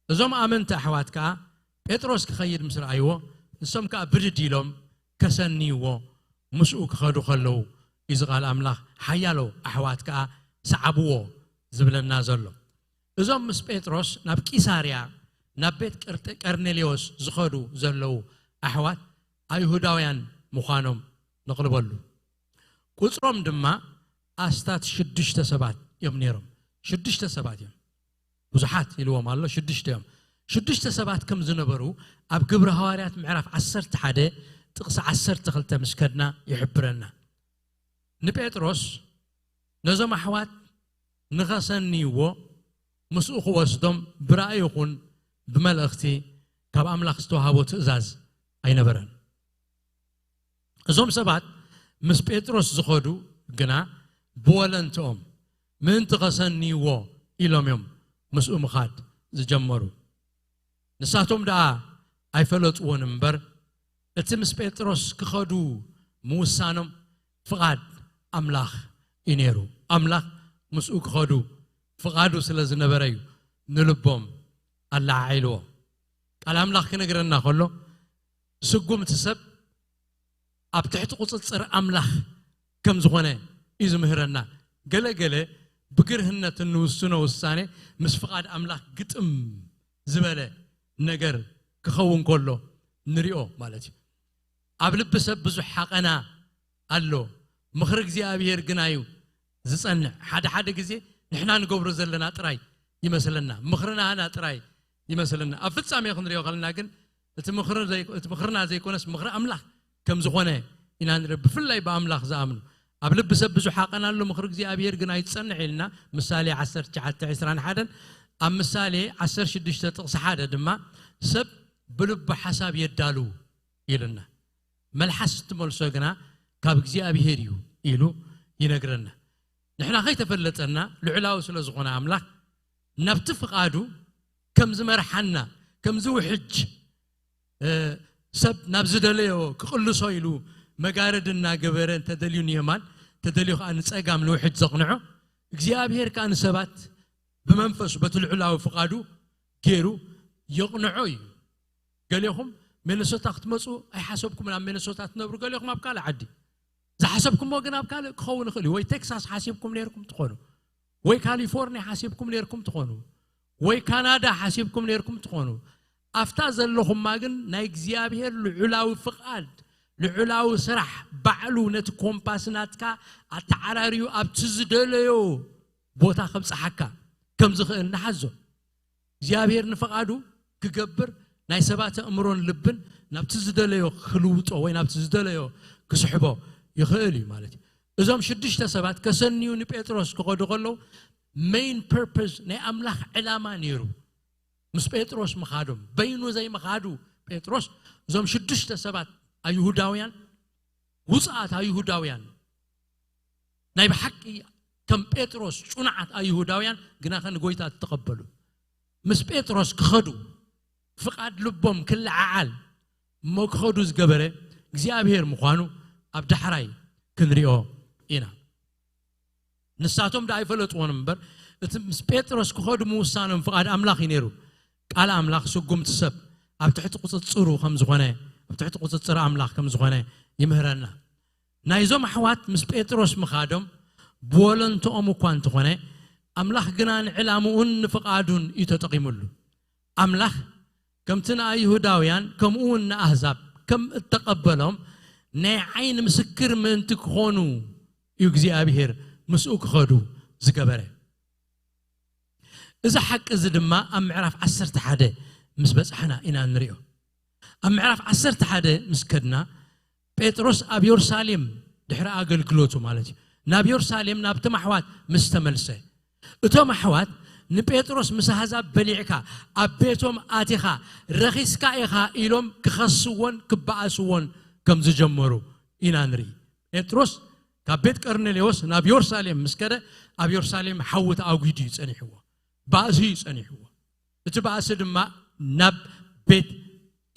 እዞም ኣመንቲ ኣሕዋት ከኣ ጴጥሮስ ክኸይድ ምስ ረኣይዎ ንሶም ከኣ ብድድ ኢሎም ከሰንይዎ ምስኡ ክኸዱ ከለዉ እዩ ቃል ኣምላኽ ሓያሎ ኣሕዋት ከኣ ሰዓብዎ ዝብለና ዘሎ። እዞም ምስ ጴጥሮስ ናብ ቂሳርያ ናብ ቤት ቀርጠ- ቀርኔሌዎስ ዝኸዱ ዘለዉ ኣሕዋት ኣይሁዳውያን ምዃኖም ነቕልበሉ። ቁጽሮም ድማ ኣስታት ሽዱሽተ ሰባት እዮም ነይሮም። ሽዱሽተ ሰባት እዮም። ብዙሓት ኢልዎም ኣሎ፣ ሽዱሽተ እዮም። ሽዱሽተ ሰባት ከም ዝነበሩ ኣብ ግብሪ ሃዋርያት ምዕራፍ ዓሰርተ ሓደ ጥቕሲ ዓሰርተ ክልተ ምስ ከድና ይሕብረና። ንጴጥሮስ ነዞም ኣሕዋት ንኸሰንይዎ ምስኡ ክወስዶም ብራእይ ይኹን ብመልእኽቲ ካብ ኣምላኽ ዝተዋህቦ ትእዛዝ ኣይነበረን። እዞም ሰባት ምስ ጴጥሮስ ዝኸዱ ግና ብወለንትኦም ምእንቲ ኸሰንይዎ ኢሎም እዮም ምስኡ ምኻድ ዝጀመሩ። ንሳቶም ደኣ ኣይፈለጥዎን እምበር፣ እቲ ምስ ጴጥሮስ ክኸዱ ምውሳኖም ፍቓድ ኣምላኽ እዩ ነይሩ። ኣምላኽ ምስኡ ክኸዱ ፍቓዱ ስለ ዝነበረ እዩ ንልቦም ኣለዓዒልዎ። ቃል ኣምላኽ ክነግረና ከሎ፣ ስጉምቲ ሰብ ኣብ ትሕቲ ቁጽጽር ኣምላኽ ከም ዝኾነ እዩ ዝምህረና። ገለ ገለ ብግርህነት እንውስኖ ውሳኔ ምስ ፍቓድ ኣምላኽ ግጥም ዝበለ ነገር ክኸውን ከሎ ንሪኦ ማለት እዩ። ኣብ ልቢ ሰብ ብዙሕ ሓቐና ኣሎ፣ ምኽሪ እግዚኣብሔር ግና እዩ ዝጸንዕ። ሓደ ሓደ ግዜ ንሕና ንገብሮ ዘለና ጥራይ ይመስለና፣ ምኽርናና ጥራይ ይመስለና። ኣብ ፍጻሜ ክንሪኦ ከለና ግን እቲ ምኽሪ ዘይ- እቲ ምኽርና ዘይኮነስ ምኽሪ ኣምላኽ ከም ዝኾነ ኢና ንርኢ። ብፍላይ ብኣምላኽ ዝኣምኑ ኣብ ልቢ ሰብ ብዙሕ ሓቐን ኣሎ፣ ምኽሪ እግዚኣብሔር ግን ኣይትጸንዕ ኢልና። ምሳሌ ዓሰርተ ትሽዓተ ዕስራን ሓደን፣ ኣብ ምሳሌ ዓሰርተ ሽዱሽተ ጥቕሲ ሓደ ድማ ሰብ ብልቡ ሓሳብ የዳሉ ኢልና። መልሓስ እትመልሶ ግና ካብ እግዚኣብሔር እዩ ኢሉ ይነግረና። ንሕና ከይተፈለጠና ልዑላዊ ስለ ዝኾነ ኣምላኽ ናብቲ ፍቓዱ ከም ዝመርሓና፣ ከም ዝውሕጅ፣ እ፣ ሰብ ናብ ዝደለዮ ክቕልሶ ኢሉ መጋረድ እናገበረ እንተደልዩ ንየማን፣ እንተደልዩ ከኣ ንጸጋም ንውሕጅ ዘቕንዖ፣ እግዚኣብሔር ከኣ ንሰባት ብመንፈሱ በቲ ልዑላዊ ፍቓዱ ገይሩ የቕንዖ እዩ። ገሌኹም ሚነሶታ ክትመጹ ኣይሓሰብኩምን፣ ኣብ ሚነሶታ ትነብሩ፣ ገሌኹም ኣብ ካልእ ዓዲ። ዝሓሰብኩሞ ግን ኣብ ካልእ ክኸውን ይኽእል እዩ። ወይ ቴክሳስ ሓሲብኩም ነይርኩም ትኾኑ፣ ወይ ካሊፎርኒያ ሓሲብኩም ነይርኩም ትኾኑ፣ ወይ ካናዳ ሓሲብኩም ነይርኩም ትኾኑ። ኣብታ ዘለኹማ ግን ናይ እግዚኣብሔር ልዑላዊ ፍቓድ፣ ልዑላዊ ስራሕ ባዕሉ ነቲ ኮምፓስ ናትካ ኣተዓራርዩ ኣብቲ ዝደለዮ ቦታ ከብጽሓካ ከም ዝኽእል ንሓዞ። እግዚኣብሔር ንፍቓዱ ክገብር ናይ ሰባት ኣእምሮን ልብን ናብቲ ዝደለዮ ክልውጦ ወይ ናብቲ ዝደለዮ ክስሕቦ ይኽእል እዩ ማለት እዩ። እዞም ሽዱሽተ ሰባት ከሰንዩ ንጴጥሮስ ክኸዱ ከለዉ፣ ሜይን ፐርፐስ ናይ ኣምላኽ ዕላማ ነይሩ። ምስ ጴጥሮስ ምኻዶም፣ በይኑ ዘይምኻዱ ጴጥሮስ፣ እዞም ሽዱሽተ ሰባት ኣይሁዳውያን፣ ውፅኣት ኣይሁዳውያን፣ ናይ ብሓቂ ከም ጴጥሮስ ጩናዓት ኣይሁዳውያን ግናኸ ንጎይታ እተቐበሉ፣ ምስ ጴጥሮስ ክኸዱ፣ ፍቓድ ልቦም ክለዓዓል እሞ ክኸዱ ዝገበረ እግዚኣብሔር ምዃኑ ኣብ ዳሕራይ ክንሪኦ ኢና። ንሳቶም ደኣ ኣይፈለጥዎን እምበር፣ እቲ ምስ ጴጥሮስ ክኸዱ ምውሳኖም ፍቓድ ኣምላኽ እዩ ነይሩ። ቃል ኣምላኽ ስጉምቲ ሰብ ኣብ ትሕቲ ቁጽጽሩ ከም ዝኾነ፣ ኣብ ትሕቲ ቁጽጽር ኣምላኽ ከም ዝኾነ ይምህረና። ናይዞም ኣሕዋት ምስ ጴጥሮስ ምኻዶም ብወለንትኦም እኳ እንተኾነ፣ ኣምላኽ ግና ንዕላምኡን ንፍቓዱን እዩ ተጠቒሙሉ። ኣምላኽ ከምቲ ንኣይሁዳውያን ከምኡ እውን ንኣህዛብ ከም እተቐበሎም ናይ ዓይኒ ምስክር ምእንቲ ክኾኑ እዩ እግዚኣብሔር ምስኡ ክኸዱ ዝገበረ። እዚ ሓቂ እዚ ድማ ኣብ ምዕራፍ ዓሰርተ ሓደ ምስ በጻሕና ኢና ንሪኦ። ኣብ ምዕራፍ ዓሰርተ ሓደ ምስ ከድና፣ ጴጥሮስ ኣብ የሩሳሌም ድሕሪ ኣገልግሎቱ ማለት እዩ፣ ናብ የሩሳሌም ናብቶም ኣሕዋት ምስ ተመልሰ፣ እቶም ኣሕዋት ንጴጥሮስ ምስ ኣህዛብ በሊዕካ ኣብ ቤቶም ኣቲኻ ረኺስካ ኢኻ ኢሎም ክኸስዎን ክበኣስዎን ከም ዝጀመሩ ኢና ንርኢ። ጴጥሮስ ካብ ቤት ቀርኔሌዎስ ናብ የሩሳሌም ምስ ከደ ኣብ የሩሳሌም ሓዊ ተኣጒዱ እዩ ጸኒሕዎ፣ ባእሲ እዩ ጸኒሕዎ። እቲ ባእሲ ድማ ናብ ቤት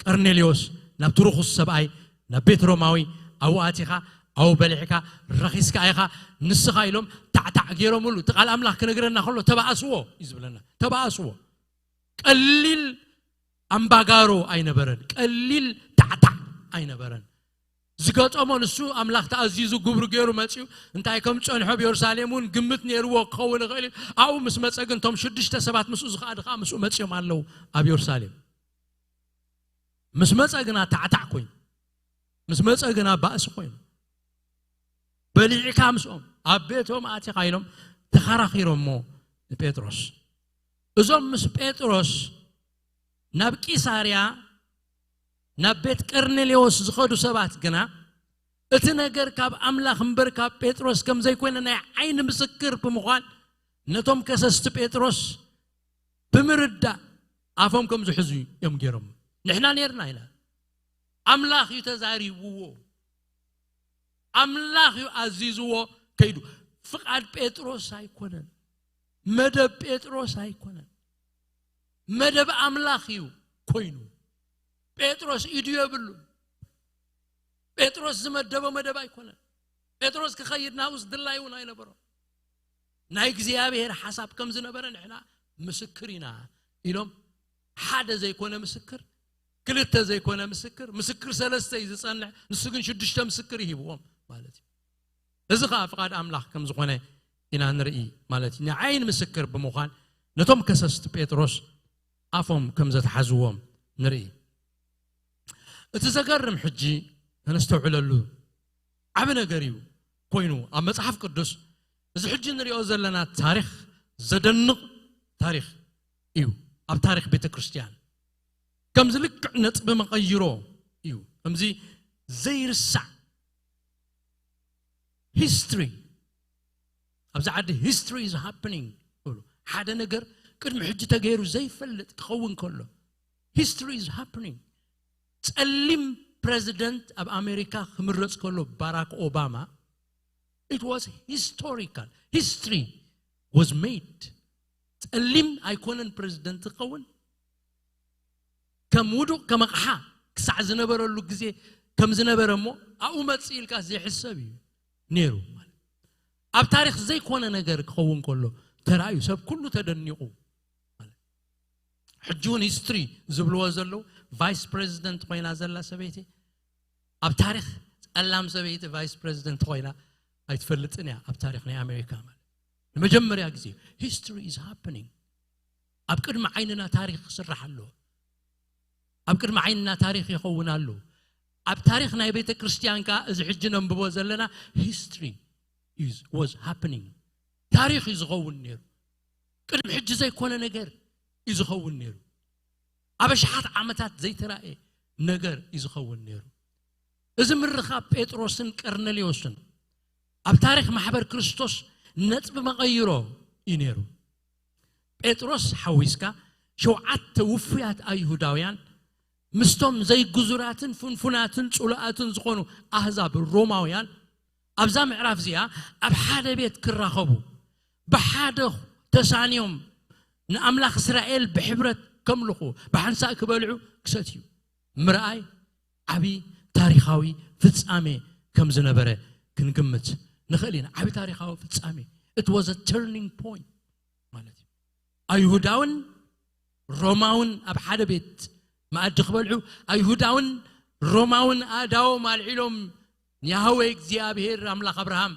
ቀርኔሌዎስ ናብቲ ርኹስ ሰብኣይ ናብ ቤት ሮማዊ ኣብኡ ኣቲኻ ኣብኡ በሊዕካ ረኺስካ ኢኻ ንስኻ ኢሎም ታዕታዕ ገይሮምሉ። እቲ ቃል ኣምላኽ ክነግረና ከሎ ተባእስዎ እዩ ዝብለና። ተባእስዎ። ቀሊል ኣምባጋሮ ኣይነበረን። ቀሊል ታዕታዕ ኣይነበረን። ዝገጠሞ ንሱ ኣምላኽ ተኣዚዙ ግብሩ ገይሩ መፂኡ እንታይ ከም ፀንሖ ብየሩሳሌም እውን ግምት ነይርዎ ክኸውን ይኽእል እዩ። ኣብኡ ምስ መፀ ግን እቶም ሽዱሽተ ሰባት ምስኡ ዝኸኣዱ ከዓ ምስኡ መፂኦም ኣለዉ ኣብ የሩሳሌም። ምስ መፀ ግና ታዕታዕ ኮይኑ፣ ምስ መፀ ግና ባእሲ ኮይኑ በሊዕካ ምስኦም ኣብ ቤቶም ኣቲኻ ኢሎም ተኸራኺሮሞ ንጴጥሮስ። እዞም ምስ ጴጥሮስ ናብ ቂሳርያ ናብ ቤት ቀርኔሌዎስ ዝኸዱ ሰባት ግና እቲ ነገር ካብ ኣምላኽ እምበር ካብ ጴጥሮስ ከም ዘይኮነ ናይ ዓይኒ ምስክር ብምዃን ነቶም ከሰስቲ ጴጥሮስ ብምርዳእ ኣፎም ከም ዝሕዙ እዮም ገይሮም። ንሕና ነርና ኢና። ኣምላኽ እዩ ተዛሪብዎ። ኣምላኽ እዩ ኣዚዝዎ ከይዱ። ፍቓድ ጴጥሮስ ኣይኮነን። መደብ ጴጥሮስ ኣይኮነን። መደብ ኣምላኽ እዩ ኮይኑ። ጴጥሮስ ኢዱ የብሉን። ጴጥሮስ ዝመደቦ መደብ ኣይኮነን። ጴጥሮስ ክኸይድ ናብኡስ ድላይ እውን ኣይነበሮን። ናይ እግዚኣብሔር ሓሳብ ከም ዝነበረ ንሕና ምስክር ኢና ኢሎም ሓደ ዘይኮነ ምስክር፣ ክልተ ዘይኮነ ምስክር፣ ምስክር ሰለስተ እዩ ዝጸንሕ፣ ንሱ ግን ሽዱሽተ ምስክር ይሂብዎም ማለት እዩ። እዚ ኸኣ ፍቓድ ኣምላኽ ከም ዝኾነ ኢና ንርኢ ማለት እዩ። ንዓይን ምስክር ብምዃን ነቶም ከሰስቲ ጴጥሮስ ኣፎም ከም ዘትሓዝዎም ንርኢ። እቲ ዘገርም ሕጂ ተነስተውዕለሉ ዓቢ ነገር እዩ ኮይኑ ኣብ መጽሓፍ ቅዱስ እዚ ሕጂ ንሪኦ ዘለና ታሪኽ ዘደንቕ ታሪኽ እዩ። ኣብ ታሪኽ ቤተ ክርስቲያን ከምዚ ልክዕ ነጥቢ መቐይሮ እዩ። ከምዚ ዘይርሳዕ history ኣብዚ ዓዲ history is happening ይብሉ። ሓደ ነገር ቅድሚ ሕጂ ተገይሩ ዘይፈልጥ ክኸውን ከሎ history is happening። ጸሊም ፕሬዚደንት ኣብ ኣሜሪካ ክምረጽ ከሎ ባራክ ኦባማ it was historical history was made። ጸሊም ኣይኮነን ፕሬዚደንት ክኸውን ከም ውዱቕ ከም ኣቕሓ ክሳዕ ዝነበረሉ ግዜ ከም ዝነበረ እሞ ኣብኡ መጽእ ኢልካ ዘይሕሰብ እዩ ነይሩ ማለት ኣብ ታሪኽ ዘይኮነ ነገር ክኸውን ከሎ ተራእዩ ሰብ ኩሉ ተደኒቑ ማለት ሕጂ እውን ሂስትሪ ዝብልዎ ዘለዉ ቫይስ ፕሬዚደንት ኮይና ዘላ ሰበይቲ ኣብ ታሪኽ ጸላም ሰበይቲ ቫይስ ፕሬዚደንት ኮይና ኣይትፈልጥን እያ ኣብ ታሪኽ ናይ ኣሜሪካ ማለት ንመጀመርያ ግዜ history is happening ኣብ ቅድሚ ዓይንና ታሪኽ ክስራሕ ኣሎ ኣብ ቅድሚ ዓይንና ታሪኽ ይኸውን ኣሎ ኣብ ታሪኽ ናይ ቤተ ክርስቲያን ከኣ እዚ ሕጂ ነንብቦ ዘለና history was happening ታሪኽ እዩ ዝኸውን ነይሩ ቅድሚ ሕጂ ዘይኮነ ነገር እዩ ዝኸውን ነይሩ ኣብ ኣሽሓት ዓመታት ዘይተራእየ ነገር እዩ ዝኸውን ነይሩ እዚ ምርኻብ ጴጥሮስን ቀርነሌዎስን ኣብ ታሪኽ ማሕበር ክርስቶስ ነጥቢ መቐይሮ እዩ ነይሩ ጴጥሮስ ሓዊስካ ሸውዓተ ውፉያት ኣይሁዳውያን ምስቶም ዘይግዙራትን ፍንፉናትን ጽሉኣትን ዝኾኑ ኣህዛብ ሮማውያን ኣብዛ ምዕራፍ እዚኣ ኣብ ሓደ ቤት ክራኸቡ ብሓደ ተሳንዮም ንኣምላኽ እስራኤል ብሕብረት ከምልኹ ብሓንሳእ ክበልዑ ክሰትዩ ምርኣይ ዓቢ ታሪኻዊ ፍጻሜ ከም ዝነበረ ክንግምት ንኽእል ኢና። ዓቢ ታሪኻዊ ፍጻሜ it was a turning point ማለት እዩ። ኣይሁዳውን ሮማውን ኣብ ሓደ ቤት መኣዲ ክበልዑ ኣይሁዳውን ሮማውን ኣእዳዎም ኣልዒሎም ንያህዌ እግዚኣብሄር ኣምላኽ ኣብርሃም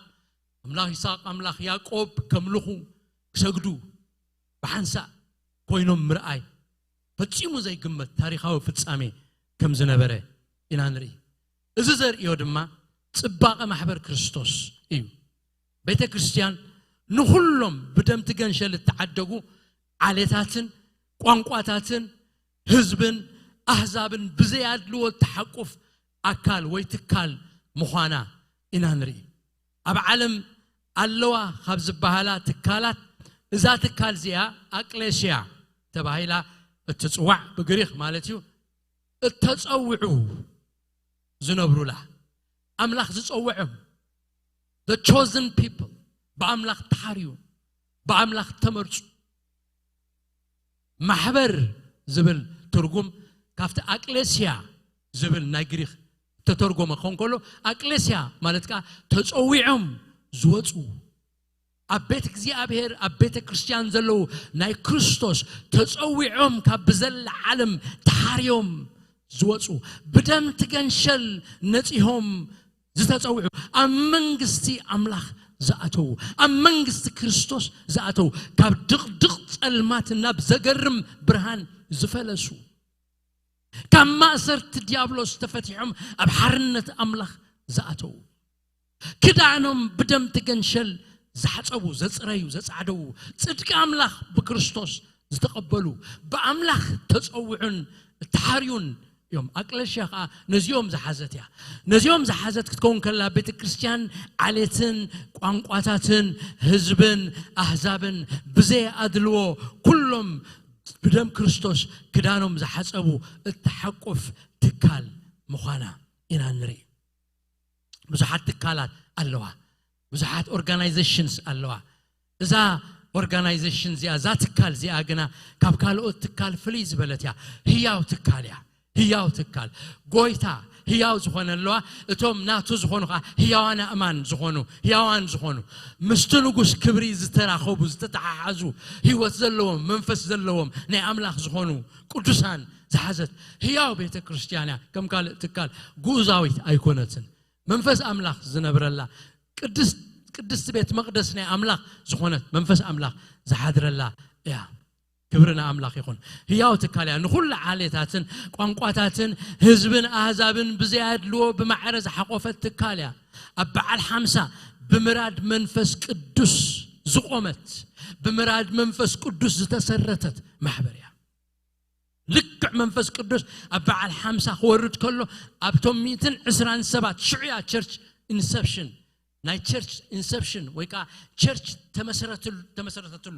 ኣምላኽ ይስሐቅ ኣምላኽ ያዕቆብ ከምልኹ ክሰግዱ ብሓንሳእ ኮይኖም ምርኣይ ፈጺሙ ዘይግመት ታሪኻዊ ፍጻሜ ከም ዝነበረ ኢና ንርኢ። እዚ ዘርእዮ ድማ ጽባቐ ማሕበር ክርስቶስ እዩ። ቤተ ክርስቲያን ንኹሎም ብደምቲ ገንሸል እተዓደጉ ዓሌታትን ቋንቋታትን ህዝብን ኣህዛብን ብዘይ ኣድልዎ እትሓቁፍ ኣካል ወይ ትካል ምዃና ኢና ንርኢ። ኣብ ዓለም ኣለዋ ካብ ዝበሃላ ትካላት፣ እዛ ትካል እዚኣ ኣቅሌስያ ተባሂላ እትፅዋዕ፣ ብግሪክ ማለት እዩ፣ እተፀውዑ ዝነብሩላ፣ ኣምላኽ ዝፀወዖም፣ the chosen people፣ ብኣምላኽ ተሓርዩ፣ ብኣምላኽ ተመርፁ። ማሕበር ዝብል ትርጉም ካብቲ ኣቅሌስያ ዝብል ናይ ግሪክ ተተርጎመ ክኸውን ከሎ፣ ኣቅሌስያ ማለት ከዓ ተፀዊዖም ዝወፁ፣ ኣብ ቤት እግዚኣብሔር፣ ኣብ ቤተ ክርስቲያን ዘለዉ ናይ ክርስቶስ ተፀዊዖም፣ ካብ ብዘላ ዓለም ተሓርዮም ዝወፁ፣ ብደም ትገንሸል ነፂሆም ዝተፀውዑ፣ ኣብ መንግስቲ ኣምላኽ ዝኣተዉ፣ ኣብ መንግስቲ ክርስቶስ ዝኣተዉ፣ ካብ ድቕድቕ ጸልማት ናብ ዘገርም ብርሃን ዝፈለሱ፣ ካብ ማእሰርቲ ዲያብሎስ ተፈቲሖም ኣብ ሓርነት ኣምላኽ ዝኣተዉ፣ ክዳኖም ብደም ትገንሸል ዝሓጸቡ፣ ዘጽረዩ፣ ዘጻዕደዉ፣ ጽድቂ ኣምላኽ ብክርስቶስ ዝተቐበሉ፣ ብኣምላኽ ተጸውዑን ተሓርዩን እዮም። ኣቅለሽያ ኸዓ ነዚኦም ዝሓዘት እያ። ነዚኦም ዝሓዘት ክትከውን ከላ፣ ቤተ ክርስቲያን ዓሌትን ቋንቋታትን ህዝብን ኣህዛብን ብዘይ ኣድልዎ ኩሎም ብደም ክርስቶስ ክዳኖም ዝሓጸቡ እትሓቁፍ ትካል ምዃና ኢና ንርኢ። ብዙሓት ትካላት ኣለዋ፣ ብዙሓት ኦርጋናይዜሽንስ ኣለዋ። እዛ ኦርጋናይዜሽን እዚኣ፣ እዛ ትካል እዚኣ ግና ካብ ካልኦት ትካል ፍልይ ዝበለት እያ። ህያው ትካል እያ። ህያው ትካል፣ ጎይታ ህያው ዝኾነ ኣለዋ። እቶም ናቱ ዝኾኑ ከዓ ህያዋን ኣእማን ዝኾኑ፣ ህያዋን ዝኾኑ፣ ምስቲ ንጉስ ክብሪ ዝተራኸቡ፣ ዝተተሓሓዙ፣ ህይወት ዘለዎም፣ መንፈስ ዘለዎም፣ ናይ ኣምላኽ ዝኾኑ ቅዱሳን ዝሓዘት ህያው ቤተ ክርስቲያን እያ። ከም ካልእ ትካል ግኡዛዊት ኣይኮነትን። መንፈስ ኣምላኽ ዝነብረላ ቅድስት፣ ቅድስቲ ቤት መቕደስ ናይ ኣምላኽ ዝኾነት፣ መንፈስ ኣምላኽ ዝሓድረላ እያ። ክብሪ ንኣምላኽ ይኹን። ህያው ትካል እያ። ንኹሉ ዓሌታትን ቋንቋታትን ህዝብን ኣህዛብን ብዘይ ኣድልዎ ብማዕረ ዝሓቖፈት ትካል እያ። ኣብ በዓል ሓምሳ ብምራድ መንፈስ ቅዱስ ዝቖመት፣ ብምራድ መንፈስ ቅዱስ ዝተሰረተት ማሕበር እያ። ልክዕ መንፈስ ቅዱስ ኣብ በዓል ሓምሳ ክወርድ ከሎ፣ ኣብቶም ሚእትን ዕስራን ሰባት ሽዑ እያ ቸርች ኢንሰፕሽን፣ ናይ ቸርች ኢንሰፕሽን ወይ ከዓ ቸርች ተመሰረትሉ-፣ ተመሰረተትሉ።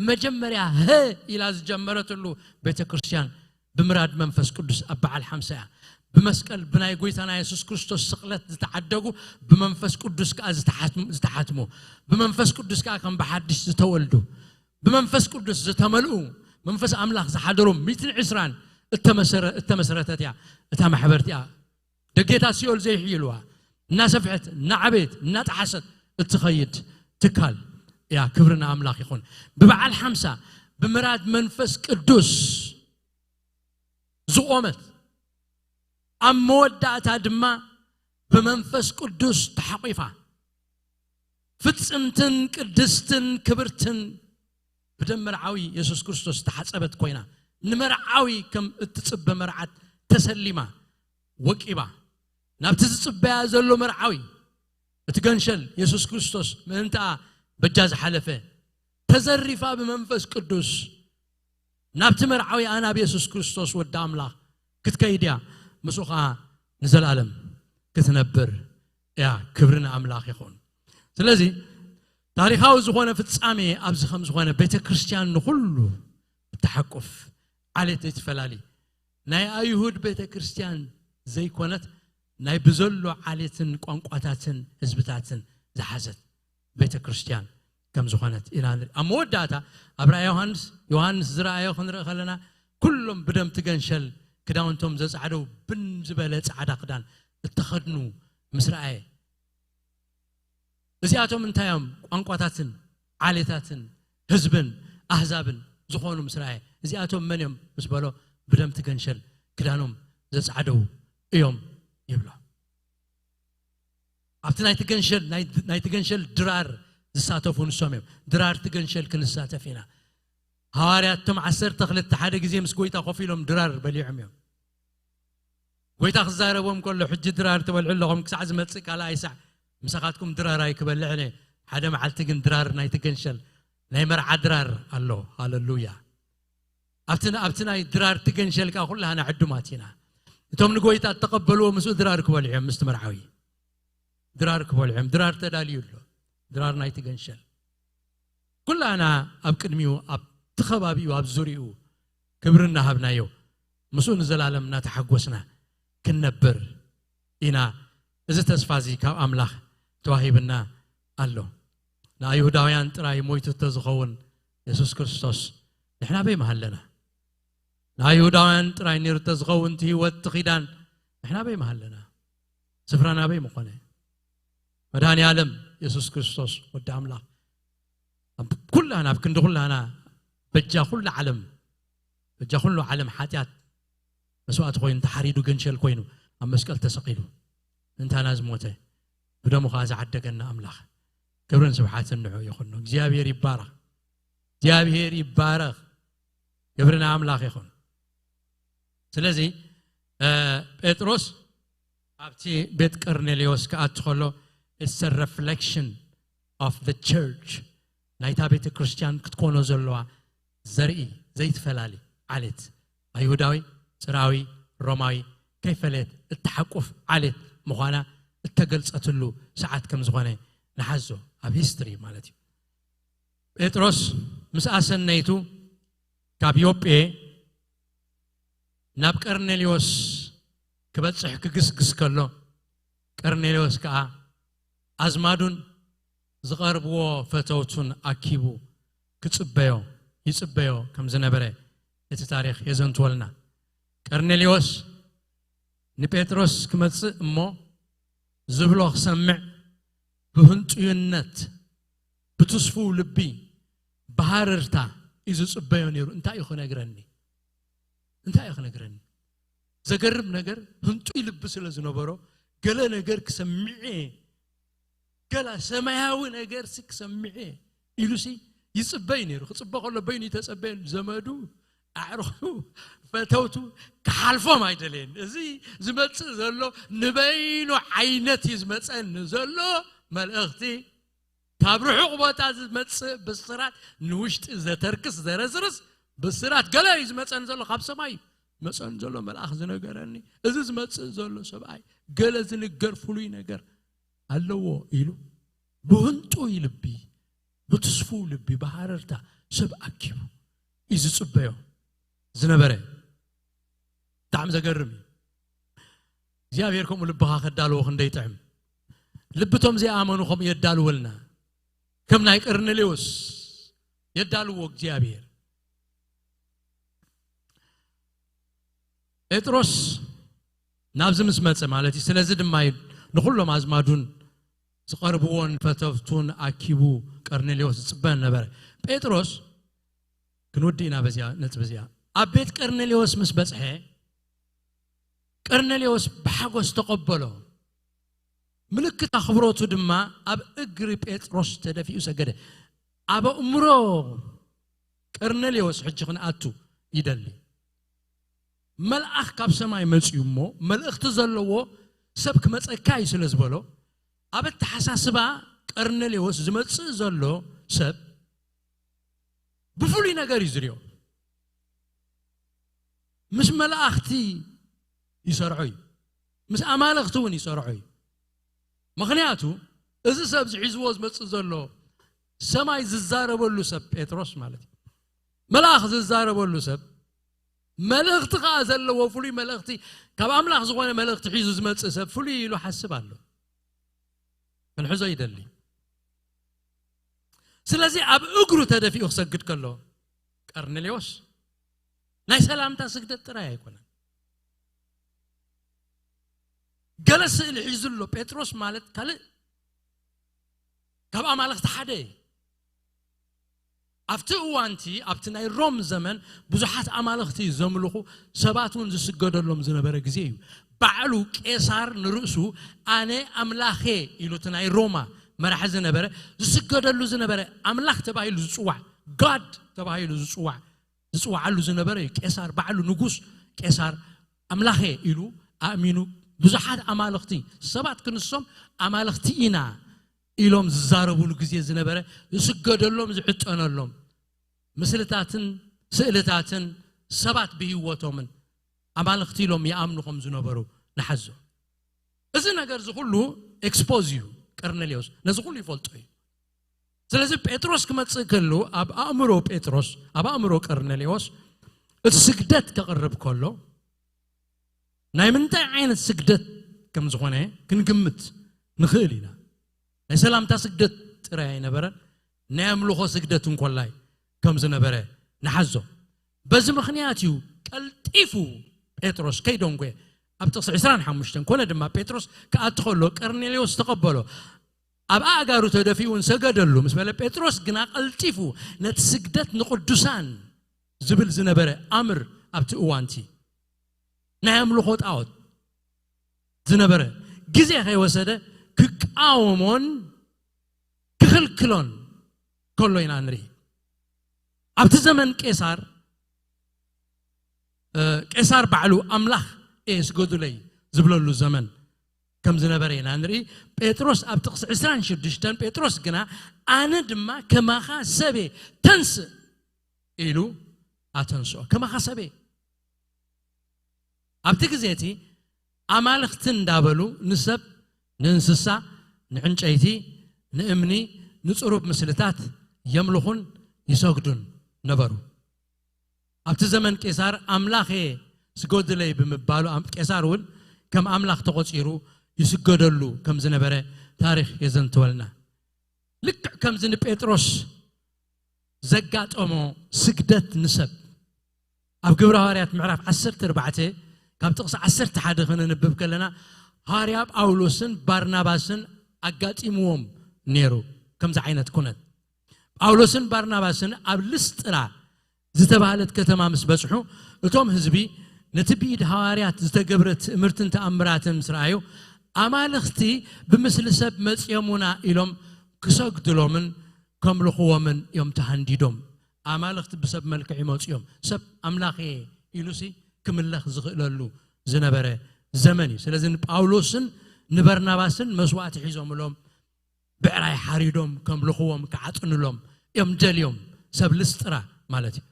መጀመርያ ሀ ኢላ ዝጀመረትሉ ቤተ ክርስቲያን ብምራድ መንፈስ ቅዱስ ኣብ በዓል ሓምሳ እያ። ብመስቀል ብናይ ጎይታና የሱስ ክርስቶስ ስቕለት ዝተዓደጉ፣ ብመንፈስ ቅዱስ ከዓ ዝተሓትሙ፣ ዝተሓትሙ፣ ብመንፈስ ቅዱስ ከዓ ከም ብሓድሽ ዝተወልዱ፣ ብመንፈስ ቅዱስ ዝተመልኡ፣ መንፈስ ኣምላኽ ዝሓደሮም ሚእትን ዕስራን እተመሰረ-፣ እተመሰረተት እያ እታ ማሕበርቲኣ። ደጌታት ሲኦል ዘይሕይልዋ፣ እናሰፍሐት፣ እናዓበየት፣ እናጠሓሰት እትኸይድ ትካል እያ። ክብሪ ንኣምላኽ ይኹን። ብበዓል ሓምሳ ብምራድ መንፈስ ቅዱስ ዝቖመት፣ ኣብ መወዳእታ ድማ ብመንፈስ ቅዱስ ተሓቂፋ፣ ፍጽምትን ቅድስትን ክብርትን ብደም መርዓዊ የሱስ ክርስቶስ ዝተሓጸበት ኮይና፣ ንመርዓዊ ከም እትጽበ መርዓት ተሰሊማ፣ ወቂባ፣ ናብቲ ዝጽበያ ዘሎ መርዓዊ፣ እቲ ገንሸል የሱስ ክርስቶስ ምእንትኣ በጃ ዝሓለፈ፣ ተዘሪፋ ብመንፈስ ቅዱስ ናብቲ መርዓዊኣ ናብ የሱስ ክርስቶስ ወዲ ኣምላኽ ክትከይድ እያ። ምስኡ ኸዓ ንዘለኣለም ክትነብር እያ። ክብሪ ንኣምላኽ ይኹን። ስለዚ ታሪኻዊ ዝኾነ ፍጻሜ ኣብዚ ከም ዝኾነ፣ ቤተ ክርስቲያን ንኹሉ እትሓቁፍ፣ ዓሌት ዘይትፈላሊ፣ ናይ ኣይሁድ ቤተ ክርስቲያን ዘይኮነት፣ ናይ ብዘሎ ዓሌትን ቋንቋታትን ህዝብታትን ዝሓዘት ቤተ ክርስቲያን ከም ዝኾነት ኢና ንርኢ። ኣብ መወዳእታ ኣብ ራእይ ዮሃንስ፣ ዮሃንስ ዝረኣዮ ክንርኢ ከለና፣ ኩሎም ብደም ትገንሸል ክዳውንቶም ዘጻዕደው፣ ብን ዝበለ ጻዕዳ ክዳን እተኸድኑ ምስ ረኣየ፣ እዚኣቶም እንታይ እዮም? ቋንቋታትን ዓሌታትን ህዝብን ኣህዛብን ዝኾኑ ምስ ረኣየ፣ እዚኣቶም መን እዮም ምስ በሎ፣ ብደም ትገንሸል ክዳኖም ዘጻዕደው እዮም ይብሎ። ኣብቲ ናይቲ ገንሸል፣ ናይ፣ ናይቲ ገንሸል ድራር ዝሳተፉ ንሶም እዮም። ድራር ትገንሸል ክንሳተፍ ኢና። ሃዋርያት እቶም ዓሰርተ ክልተ ሓደ ግዜ ምስ ጎይታ ኮፍ ኢሎም ድራር በሊዖም እዮም። ጎይታ ክዛረቦም ከሎ፣ "ሕጂ ድራር ትበልዑ ኣለኹም፣ ክሳዕ ዝመጽእ ካልኣይ ሳዕ ምሳኻትኩም ድራር ኣይክበልዕን እየ። ሓደ መዓልቲ ግን ድራር ናይቲ ገንሸል፣ ናይ መርዓ ድራር ኣሎ።" ሃለሉያ። ኣብቲ፣ ኣብቲ ናይ ድራር ትገንሸል ከኣ ኩላህና ዕዱማት ኢና። እቶም ንጎይታ እተቐበልዎ ምስኡ ድራር ክበልዑ እዮም፣ ምስቲ መርዓዊ ድራር ክበልዑ እዮም። ድራር ተዳልዩ ኣሎ። ድራር ናይቲ ገንሸል። ኩላና ኣብ ቅድሚኡ፣ ኣብቲ ከባቢኡ፣ ኣብ ዙሪኡ ክብሪ እናሃብናዮ፣ ምስኡ ንዘላለም እናተሓጎስና ክንነብር ኢና። እዚ ተስፋ እዚ ካብ ኣምላኽ ተዋሂብና ኣሎ። ንኣይሁዳውያን ጥራይ ሞይቱ እንተዝኸውን የሱስ ክርስቶስ፣ ንሕና ኣበይ ምሃለና? ንኣይሁዳውያን ጥራይ ነይሩ እንተዝኸውን እቲ ህይወት፣ እቲ ኪዳን፣ ንሕና ኣበይ ምሃለና? ስፍራና ኣበይ ምኾነ? መድኃኔ ዓለም የሱስ ክርስቶስ ወዲ ኣምላኽ ኣብ ኩላና፣ ኣብ ክንዲ ኩላና፣ በጃ ኩሉ ዓለም፣ በጃ ኩሉ ዓለም ሓጢኣት መስዋእቲ ኮይኑ፣ ተሓሪዱ፣ ገንሸል ኮይኑ፣ ኣብ መስቀል ተሰቒሉ፣ እንታና ዝሞተ፣ ብደሙ ኸዓ ዝዓደገና ኣምላኽ፣ ክብርን ስብሓትን ንዑ ይኹን። እግዚኣብሔር ይባረኽ። እግዚኣብሔር ይባረኽ። ክብሪ ንኣምላኽ ይኹን። ስለዚ እ፣ ጴጥሮስ ኣብቲ ቤት ቀርኔሌዎስ ክኣቱ ከሎ፣ it's a reflection of the church፣ ናይታ ቤተ ክርስቲያን ክትኮኖ ዘለዋ ዘርኢ ዘይትፈላሊ ዓሌት፣ ኣይሁዳዊ፣ ጽራዊ፣ ሮማዊ ከይፈለየት እትሓቁፍ ዓሌት ምዃና እተገልጸትሉ ሰዓት ከም ዝኾነ ንሓዞ፣ ኣብ ሂስትሪ ማለት እዩ። ጴጥሮስ ምስ ኣሰነይቱ ካብ ዮጴ ናብ ቀርኔሌዎስ ክበጽሕ ክግስግስ ከሎ፣ ቀርኔሌዎስ ከኣ ኣዝማዱን ዝቐርብዎ ፈተውቱን ኣኪቡ ክጽበዮ፣ ይጽበዮ ከም ዝነበረ እቲ ታሪኽ የዘንትወልና። ቀርኔሌዎስ ንጴጥሮስ ክመጽእ እሞ ዝብሎ ክሰምዕ ብህንጡይነት፣ ብትስፉው ልቢ፣ ብሃረርታ እዩ ዝጽበዮ ነይሩ። እንታይ እዩ ክነግረኒ? እንታይ እዩ ክነግረኒ? ዘገርም ነገር፣ ህንጡይ ልቢ ስለ ዝነበሮ፣ ገለ ነገር ክሰምዕ እየ፣ ገለ ሰማያዊ ነገርሲ ክሰምዕ እየ ኢሉሲ ይጽበይ ነይሩ። ክጽበ ከሎ በይኑ ይተጸበየን፣ ዘመዱ፣ ኣዕሩኹ፣ ፈተውቱ ክሓልፎም ኣይደለየን። እዚ ዝመጽእ ዘሎ ንበይኑ ዓይነት እዩ ዝመጸኒ ዘሎ መልእኽቲ። ካብ ርሑቕ ቦታ ዝመጽእ ብስራት፣ ንውሽጢ ዘተርክስ ዘረስርስ ብስራት ገለ እዩ ዝመጸኒ ዘሎ፣ ካብ ሰማይ እዩ መጸኒ ዘሎ፣ መልኣኽ ዝነገረኒ። እዚ ዝመጽእ ዘሎ ሰብኣይ ገለ ዝንገር ፍሉይ ነገር ኣለዎ ኢሉ ብህንጡይ ልቢ፣ ብትስፉው ልቢ፣ ብሃረርታ ሰብ ኣኪቡ እዩ ዝጽበዮ ዝነበረ። ብጣዕሚ ዘገርም እዩ። እግዚኣብሔር ከምኡ ልብኻ ከዳልዎ ክንደይ ጥዕም። ልቢ እቶም ዘይኣመኑ ከምኡ የዳልወልና። ከም ናይ ቀርኔሌዎስ የዳልዎ እግዚኣብሔር። ጴጥሮስ ናብዚ ምስ መጸ ማለት እዩ። ስለዚ ድማ እዩ ንኹሎም ኣዝማዱን ዝቐርብዎን ፈተውቱን ኣኪቡ ቀርኔሌዎስ ዝጽበ ነበረ። ጴጥሮስ፣ ክንውድእ ኢና በዚኣ ነጥቢ እዚኣ፣ ኣብ ቤት ቀርኔሌዎስ ምስ በጽሐ፣ ቀርኔሌዎስ ብሓጎስ ተቐበሎ። ምልክት ኣኽብሮቱ ድማ ኣብ እግሪ ጴጥሮስ ተደፊኡ ሰገደ። ኣብ ኣእምሮ ቀርኔሌዎስ ሕጂ ክንኣቱ ይደሊ። መልኣኽ ካብ ሰማይ መጺኡ እሞ፣ መልእኽቲ ዘለዎ ሰብ ክመጸካ እዩ ስለ ዝበሎ፣ ኣብ ኣተሓሳስባ ቀርኔሌዎስ ዝመጽእ ዘሎ ሰብ ብፍሉይ ነገር እዩ ዝሪኦ። ምስ መላእኽቲ ይሰርዖ እዩ። ምስ ኣማልኽቲ እውን ይሰርዖ እዩ። ምኽንያቱ፣ እዚ ሰብ እዚ ሒዝዎ ዝመጽእ ዘሎ ሰማይ ዝዛረበሉ ሰብ፣ ጴጥሮስ ማለት እዩ፣ መልኣኽ ዝዛረበሉ ሰብ፣ መልእኽቲ ከኣ ዘለዎ፣ ፍሉይ መልእኽቲ፣ ካብ ኣምላኽ ዝኾነ መልእኽቲ ሒዙ ዝመጽእ ሰብ ፍሉይ ኢሉ ሓስብ ኣሎ። ክንሕዞ ይደሊ። ስለዚ ኣብ እግሩ ተደፊኡ ክሰግድ ከሎ፣ ቀርኔሌዎስ ናይ ሰላምታ ስግደት ጥራይ ኣይኮነን። ገለ ስእሊ ሒዙ ኣሎ። ጴጥሮስ ማለት ካልእ ካብ ኣማልኽቲ ሓደ እዩ። ኣብቲ እዋንቲ፣ ኣብቲ ናይ ሮም ዘመን፣ ብዙሓት ኣማልኽቲ ዘምልኹ ሰባት እውን ዝስገደሎም ዝነበረ ግዜ እዩ። ባዕሉ ቄሳር ንርእሱ፣ ኣነ ኣምላኽ እየ ኢሉ፣ እቲ ናይ ሮማ መራሒ ዝነበረ፣ ዝስገደሉ ዝነበረ፣ ኣምላኽ ተባሂሉ ዝጽዋዕ፣ ጋድ ተባሂሉ ዝጽዋዕ፣ ዝጽዋዓሉ ዝነበረ እዩ። ቄሳር ባዕሉ፣ ንጉስ ቄሳር ኣምላኽ እየ ኢሉ ኣእሚኑ፣ ብዙሓት ኣማልኽቲ፣ ሰባት ክንሶም ኣማልኽቲ ኢና ኢሎም ዝዛረቡሉ ግዜ ዝነበረ፣ ዝስገደሎም፣ ዝዕጠነሎም ምስልታትን ስእልታትን ሰባት ብህይወቶምን ኣማልኽቲ ኢሎም ይኣምኑ ከም ዝነበሩ ንሓዞ። እዚ ነገር እዚ ኩሉ ኤክስፖዝ እዩ። ቀርኔሌዎስ ነዚ ኩሉ ይፈልጦ እዩ። ስለዚ ጴጥሮስ ክመጽእ ከሉ ኣብ ኣእምሮ ጴጥሮስ ኣብ ኣእምሮ ቀርኔሌዎስ እቲ ስግደት ከቕርብ ከሎ ናይ ምንታይ ዓይነት ስግደት ከም ዝኾነ ክንግምት ንኽእል ኢና። ናይ ሰላምታ ስግደት ጥራይ ኣይነበረን፣ ናይ ኣምልኾ ስግደት እንኮላይ ከም ዝነበረ ንሓዞ። በዚ ምኽንያት እዩ ቀልጢፉ ጴጥሮስ ከይደንጎየ ኣብ ጥቕሲ ዕስራን ሓሙሽተን ኮነ ድማ ጴጥሮስ ክኣቲ ከሎ ቀርኔሌዎስ ተቐበሎ። ኣብ ኣእጋሩ ተደፊኡ እውን ሰገደሉ ምስ በለ፣ ጴጥሮስ ግና ቀልጢፉ ነቲ ስግደት ንቕዱሳን ዝብል ዝነበረ ኣምር ኣብቲ እዋንቲ ናይ ኣምልኾ ጣዖት ዝነበረ ግዜ ከይወሰደ ክቃወሞን ክኽልክሎን ከሎ ኢና ንርኢ። ኣብቲ ዘመን ቄሳር እ፣ ቄሳር ባዕሉ ኣምላኽ እየ ስገዱለይ ዝብለሉ ዘመን ከም ዝነበረ ኢና ንርኢ። ጴጥሮስ ኣብ ጥቕሲ ዕስራን ሽዱሽተን ጴጥሮስ ግና ኣነ ድማ ከማኻ ሰብየ ተንስእ ኢሉ ኣተንስኦ። ከማኻ ሰብየ ኣብቲ ግዜ እቲ ኣማልኽቲ እንዳበሉ ንሰብ፣ ንእንስሳ፣ ንዕንጨይቲ፣ ንእምኒ፣ ንጽሩብ ምስልታት የምልኹን ይሰግዱን ነበሩ። ኣብቲ ዘመን ቄሳር ኣምላኽ እየ ስገዱለይ ብምባሉ ኣም- ቄሳር እውን ከም ኣምላኽ ተቖጺሩ ይስገደሉ ከም ዝነበረ ታሪኽ የዘንትወልና። ልክዕ ከምዚ ንጴጥሮስ ዘጋጠሞ ስግደት ንሰብ ኣብ ግብረ ሃዋርያት ምዕራፍ ዓሰርተ ኣርባዕተ ካብ ጥቕሲ ዓሰርተ ሓደ ክንንብብ ከለና ሃዋርያ ጳውሎስን ባርናባስን ኣጋጢምዎም ነይሩ። ከምዚ ዓይነት ኩነት ጳውሎስን ባርናባስን ኣብ ልስጥራ ዝተባህለት ከተማ ምስ በጽሑ እቶም ህዝቢ ነቲ ብኢድ ሃዋርያት ዝተገብረ ትእምርትን ተኣምራትን ምስ ረኣዩ ኣማልኽቲ ብምስሊ ሰብ መጽዮሙና ኢሎም ክሰግድሎምን ከምልኽዎምን እዮም ተሃንዲዶም። ኣማልኽቲ ብሰብ መልክዕ ይመጹ እዮም። ሰብ ኣምላኽ እየ ኢሉሲ ክምለኽ ዝኽእለሉ ዝነበረ ዘመን እዩ። ስለዚ ንጳውሎስን ንበርናባስን መስዋእቲ ሒዞምሎም ብዕራይ ሓሪዶም ከምልኽዎም ክዓጥንሎም እዮም ደልዮም። ሰብ ልስጥራ ማለት እዩ።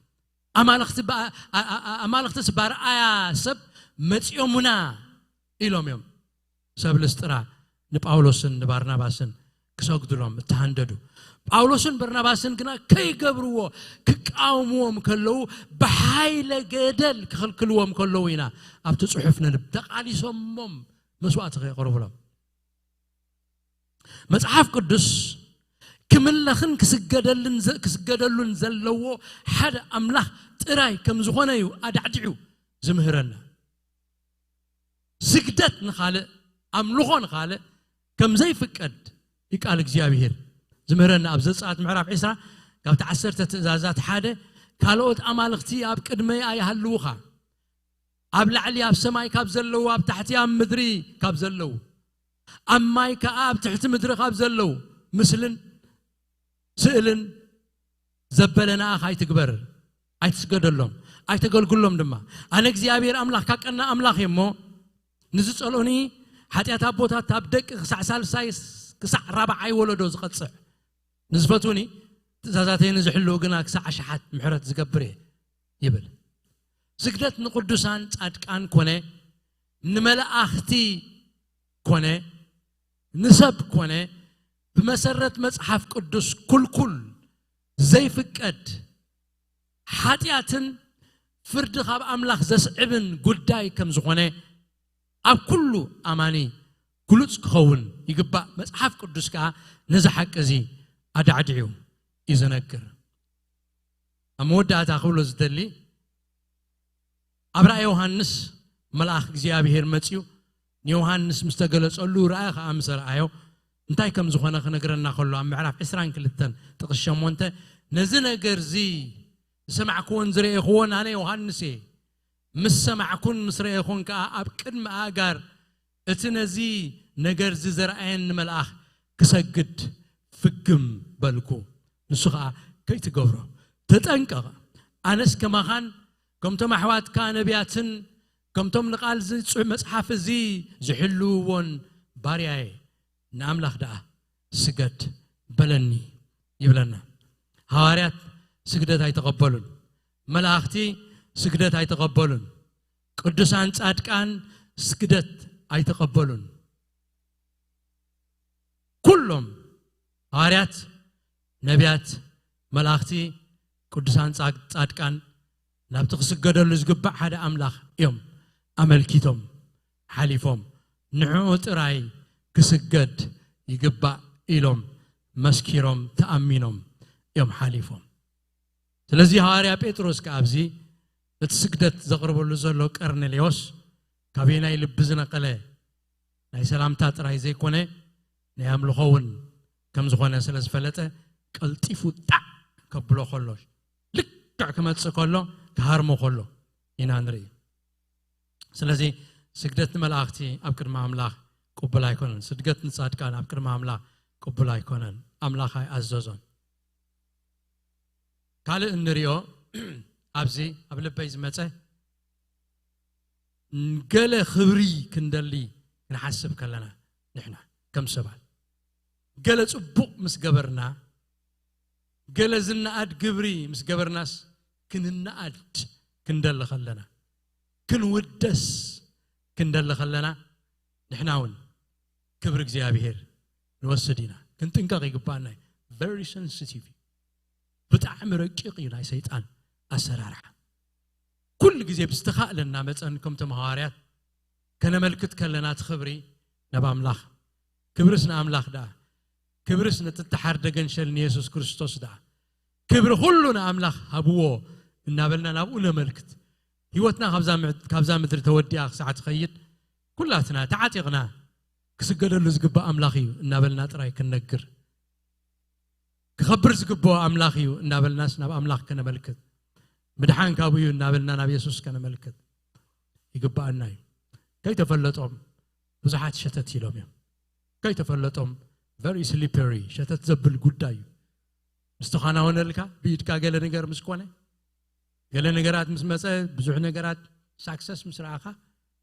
ኣማልኽቲ ብኣ- ኣ- ኣ- ኣ- ኣማልኽትስ ባርኣያ ሰብ መጺኦሙና ኢሎም እዮም ሰብ ልስጥራ ንጳውሎስን ንባርናባስን ክሰግዱሎም እተሃንደዱ። ጳውሎስን በርናባስን ግና ከይገብርዎ ክቃወምዎም ከለዉ ብሓይለ ገደል ክኽልክልዎም ከለዉ ኢና ኣብቲ ጽሑፍ ንንብ ተቓሊሶሞም መስዋእቲ ከየቕርቡሎም። መጽሓፍ ቅዱስ ክምለኽን ክስገደልን ዘ- ክስገደሉን ዘለዎ ሓደ ኣምላኽ ጥራይ ከም ዝኾነ እዩ ኣዳዕዲዑ ዝምህረና። ስግደት ንኻልእ ኣምልኾ ንኻልእ ከም ዘይፍቀድ እዩ ቃል እግዚኣብሔር ዝምህረና። ኣብ ዘጸኣት ምዕራፍ ዕስራ ካብቲ ዓሰርተ ትእዛዛት ሓደ ካልኦት ኣማልኽቲ ኣብ ቅድመይ ኣይሃልውኻ ኣብ ላዕሊ ኣብ ሰማይ ካብ ዘለዉ ኣብ ታሕቲ ኣብ ምድሪ ካብ ዘለዉ ኣብ ማይ ከኣ ኣብ ትሕቲ ምድሪ ካብ ዘለዉ ምስልን ስእልን ዘበለ ንኣኻ ኣይትግበር ኣይትስገደሎም ኣይተገልግሎም ድማ ኣነ እግዚኣብሔር ኣምላኽካ ቀና ኣምላኽ እየ እሞ ንዝጸልኡኒ ሓጢኣት ኣቦታት ኣብ ደቂ ክሳዕ ሳልሳይ ክሳዕ ራብዓይ ወለዶ ዝቐጽዕ ንዝፈትውኒ ትእዛዛተይ ንዝሕልው ግና ክሳዕ ኣሽሓት ምሕረት ዝገብር እየ ይብል። ስግደት ንቅዱሳን ጻድቃን ኮነ ንመላእኽቲ ኮነ ንሰብ ኮነ ብመሰረት መጽሓፍ ቅዱስ ኩልኩል ዘይፍቀድ ሓጢኣትን ፍርዲ ካብ ኣምላኽ ዘስዕብን ጉዳይ ከም ዝኾነ ኣብ ኩሉ ኣማኒ ግሉጽ ክኸውን ይግባእ። መጽሓፍ ቅዱስ ከኣ ነዚ ሓቂ እዚ ኣዳዕዲዑ እዩ ዘነግር። ኣብ መወዳእታ ክብሎ ዝደሊ ኣብ ራእይ ዮሃንስ መልኣኽ እግዚኣብሔር መጺኡ ንዮሃንስ ምስ ተገለጸሉ ራእይ ከኣ ምስ ረኣዮ እንታይ ከም ዝኾነ ክነግረና ከሎ ኣብ ምዕራፍ ዕስራን ክልተን ጥቕስ ሸሞንተ ነዚ ነገር እዚ ዝሰማዕክዎን ዝረኤኽዎን ኣነ ዮሃንስ እየ። ምስ ሰማዕኩን ምስ ረኤኹን ከኣ ኣብ ቅድሚ ኣእጋር እቲ ነዚ ነገር እዚ ዘረኣየኒ መልኣኽ ክሰግድ ፍግም በልኩ። ንሱ ኸኣ ከይትገብሮ ተጠንቀቕ። ኣነስ ከማኻን ከምቶም ኣሕዋትካ ነቢያትን ከምቶም ንቓል እዚ ጽሑፍ መጽሓፍ እዚ ዝሕልውዎን ባርያየ ንኣምላኽ ደኣ ስገድ በለኒ ይብለና። ሃዋርያት ስግደት ኣይተቐበሉን። መላእኽቲ ስግደት ኣይተቐበሉን። ቅዱሳን ጻድቃን ስግደት ኣይተቐበሉን። ኩሎም ሃዋርያት ነቢያት፣ መላእኽቲ፣ ቅዱሳን ጻድ- ጻድቃን ናብቲ ክስገደሉ ዝግባእ ሓደ ኣምላኽ እዮም ኣመልኪቶም ሓሊፎም። ንዕኡ ጥራይ ክስገድ ይግባእ ኢሎም መስኪሮም ተኣሚኖም እዮም ሓሊፎም። ስለዚ ሃዋርያ ጴጥሮስ ከኣ ኣብዚ እቲ ስግደት ዘቕርበሉ ዘሎ ቀርኔሌዎስ ካበየናይ ልቢ ዝነቐለ ናይ ሰላምታ ጥራይ ዘይኮነ ናይ ኣምልኾ እውን ከም ዝኾነ ስለ ዝፈለጠ ቀልጢፉ ጣዕ ከብሎ ከሎ ልክዕ ክመጽእ ከሎ ክሃርሞ ከሎ ኢና ንርኢ። ስለዚ ስግደት ንመላእኽቲ ኣብ ቅድሚ ኣምላኽ ቅቡል ኣይኮነን። ስግደት ንጻድቃን ኣብ ቅድሚ ኣምላኽ ቅቡል ኣይኮነን። ኣምላኽ ኣይኣዘዞን። ካልእ እንሪኦ ኣብዚ ኣብ ልበይ ዝመጸ ገለ ክብሪ ክንደሊ ክንሓስብ ከለና ንሕና ከም ሰባት ገለ ጽቡቕ ምስ ገበርና ገለ ዝነኣድ ግብሪ ምስ ገበርናስ ክንነኣድ ክንደሊ ከለና ክንውደስ ክንደሊ ከለና ንሕና እውን ክብሪ እግዚኣብሔር ንወስድ ኢና። ክንጥንቀቕ ይግባኣና እዩ። Very sensitive እዩ። ብጣዕሚ ረቂቕ እዩ ናይ ሰይጣን ኣሰራርሓ። ኩሉ ግዜ ብዝተኻእለና መጠን ከምቶም ሃዋርያት ከነመልክት ከለና እቲ ክብሪ ናብ ኣምላኽ፣ ክብርስ ንኣምላኽ ደኣ፣ ክብርስ ነቲ እተሓርደ ገንሸል ንየሱስ ክርስቶስ ደኣ፣ ክብሪ ኩሉ ንኣምላኽ ሃብዎ እናበልና ናብኡ ነመልክት። ህይወትና ካብዛ ምዕ- ካብዛ ምድሪ ተወዲኣ ክሳዕ ትኸይድ ኩላትና ተዓጢቕና ክስገደሉ ዝግባእ ኣምላኽ እዩ እናበልና ጥራይ ክንነግር፣ ክኸብር ዝግብኦ ኣምላኽ እዩ እናበልናስ ናብ ኣምላኽ ከነመልክት፣ ምድሓን ካብኡ እዩ እናበልና ናብ የሱስ ከነመልክት ይግባኣና እዩ። ከይተፈለጦም ብዙሓት ሸተት ኢሎም እዮም። ከይተፈለጦም very slippery ሸተት ዘብል ጉዳይ እዩ። ምስ ተኸናወነልካ ብኢድካ ገለ ነገር ምስ ኮነ ገለ ነገራት ምስ መጸ ብዙሕ ነገራት ሳክሰስ ምስ ረኣኻ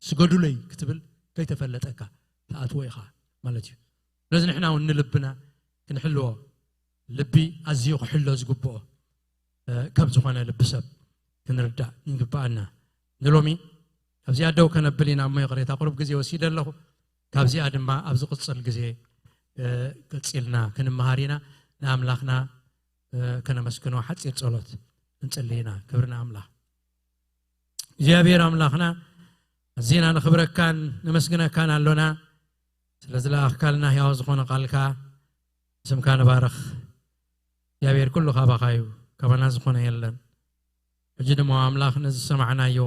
ስገዱለይ ክትብል ከይተፈለጠካ ትኣትዎ ኢኻ ማለት እዩ። ስለዚ ንሕና እውን ንልብና ክንሕልዎ ልቢ ኣዝዩ ክሕሎ ዝግብኦ ከም ዝኾነ ልቢ ሰብ ክንርዳእ ይግብኣና። ንሎሚ ኣብዚኣ ደው ከነብል ኢና እሞ ይቕሬታ ቁሩብ ግዜ ወሲደ ኣለኹ። ካብዚኣ ድማ ኣብ ዝቕጽል ግዜ ቀጺልና ክንመሃር ኢና። ንኣምላኽና ከነመስግኖ ሓጺር ጸሎት እንጽሊ ኢና። ክብሪ ንኣምላኽ። እግዚኣብሔር ኣምላኽና ኣዚና ነኽብረካን ነመስግነካን ኣሎና ስለ ዝለኣኽካልና ሕያው ዝኾነ ቃልካ። ስምካ ንባርኽ እግዚኣብሔር። ኩሉ ካባኻ እዩ፣ ካባና ዝኾነ የለን። ሕጂ ድማ ኣምላኽ ነዚ ዝሰማዕናዮ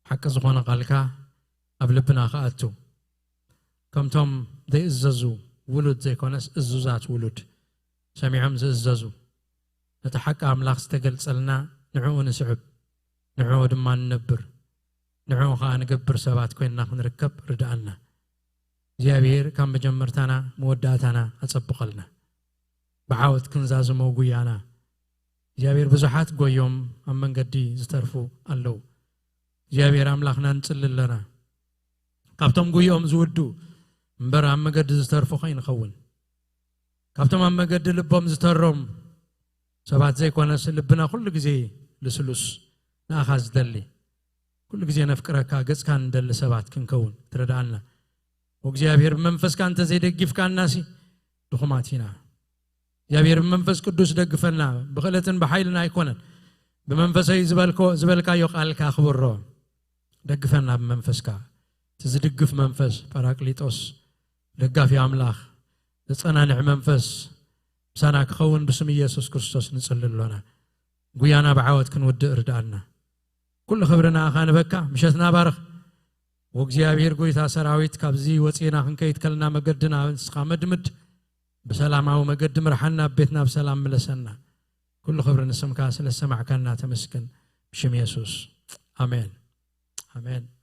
ሓቂ ዝኾነ ቃልካ ኣብ ልብና ክኣቱ ከምቶም ዘይእዘዙ ውሉድ ዘይኮነስ እዙዛት ውሉድ ሰሚዖም ዝእዘዙ ነቲ ሓቂ ኣምላኽ ዝተገልጸልና ንዕኡ ንስዕብ ንዕኡ ድማ ንነብር ንዕኡ ኸዓ ንገብር ሰባት ኮይንና ክንርከብ ርድኣና። እግዚኣብሔር ካብ መጀመርታና መወዳእታና ኣጸብቐልና። ብዓወት ክንዛዝሞ ጉያና እግዚኣብሔር ብዙሓት ጎዮም ኣብ መንገዲ ዝተርፉ ኣለዉ። እግዚኣብሔር ኣምላኽና ንጽሊ ኣለና። ካብቶም ጉዮም ዝውዱ እምበር ኣብ መገዲ ዝተርፉ ከይንኸውን። ካብቶም ኣብ መገዲ ልቦም ዝተሮም ሰባት ዘይኮነስ ልብና ኩሉ ግዜ ልስሉስ ንኣኻ ዝደሊ ኩሉ ግዜ ነፍቅረካ ገጽካ ንደሊ ሰባት ክንከውን ትረድኣና። እግዚኣብሔር ብመንፈስካ እንተዘይደጊፍካናሲ ድኹማት ኢና። እግዚኣብሔር ብመንፈስ ቅዱስ ደግፈና። ብኽእለትን ብሓይልን ኣይኮነን። ብመንፈሰይ ዝበልኮ ዝበልካዮ ቃልካ ክብሮ። ደግፈና ብመንፈስካ። እቲ ዝድግፍ መንፈስ ጳራቅሊጦስ ደጋፊ ኣምላኽ ዘጸናንዕ መንፈስ ምሳና ክኸውን ብስም ኢየሱስ ክርስቶስ ንጽሊ ኣሎና። ጉያና ብዓወት ክንውድእ ርድኣና። ኩሉ ክብሪ ንኣኻ ንበካ። ምሸትና ባርኽ። ወእግዚኣብሔር ጎይታ ሰራዊት ካብዚ ወፂና ክንከይድ ከልና መገድና ንስኻ መድምድ። ብሰላማዊ መገዲ ምርሓና ኣብ ቤትና ብሰላም ምለሰና። ኩሉ ክብሪ ንስምካ ስለ ዝሰማዕካና ተመስገን። ብሽም የሱስ ኣሜን። ኣሜን።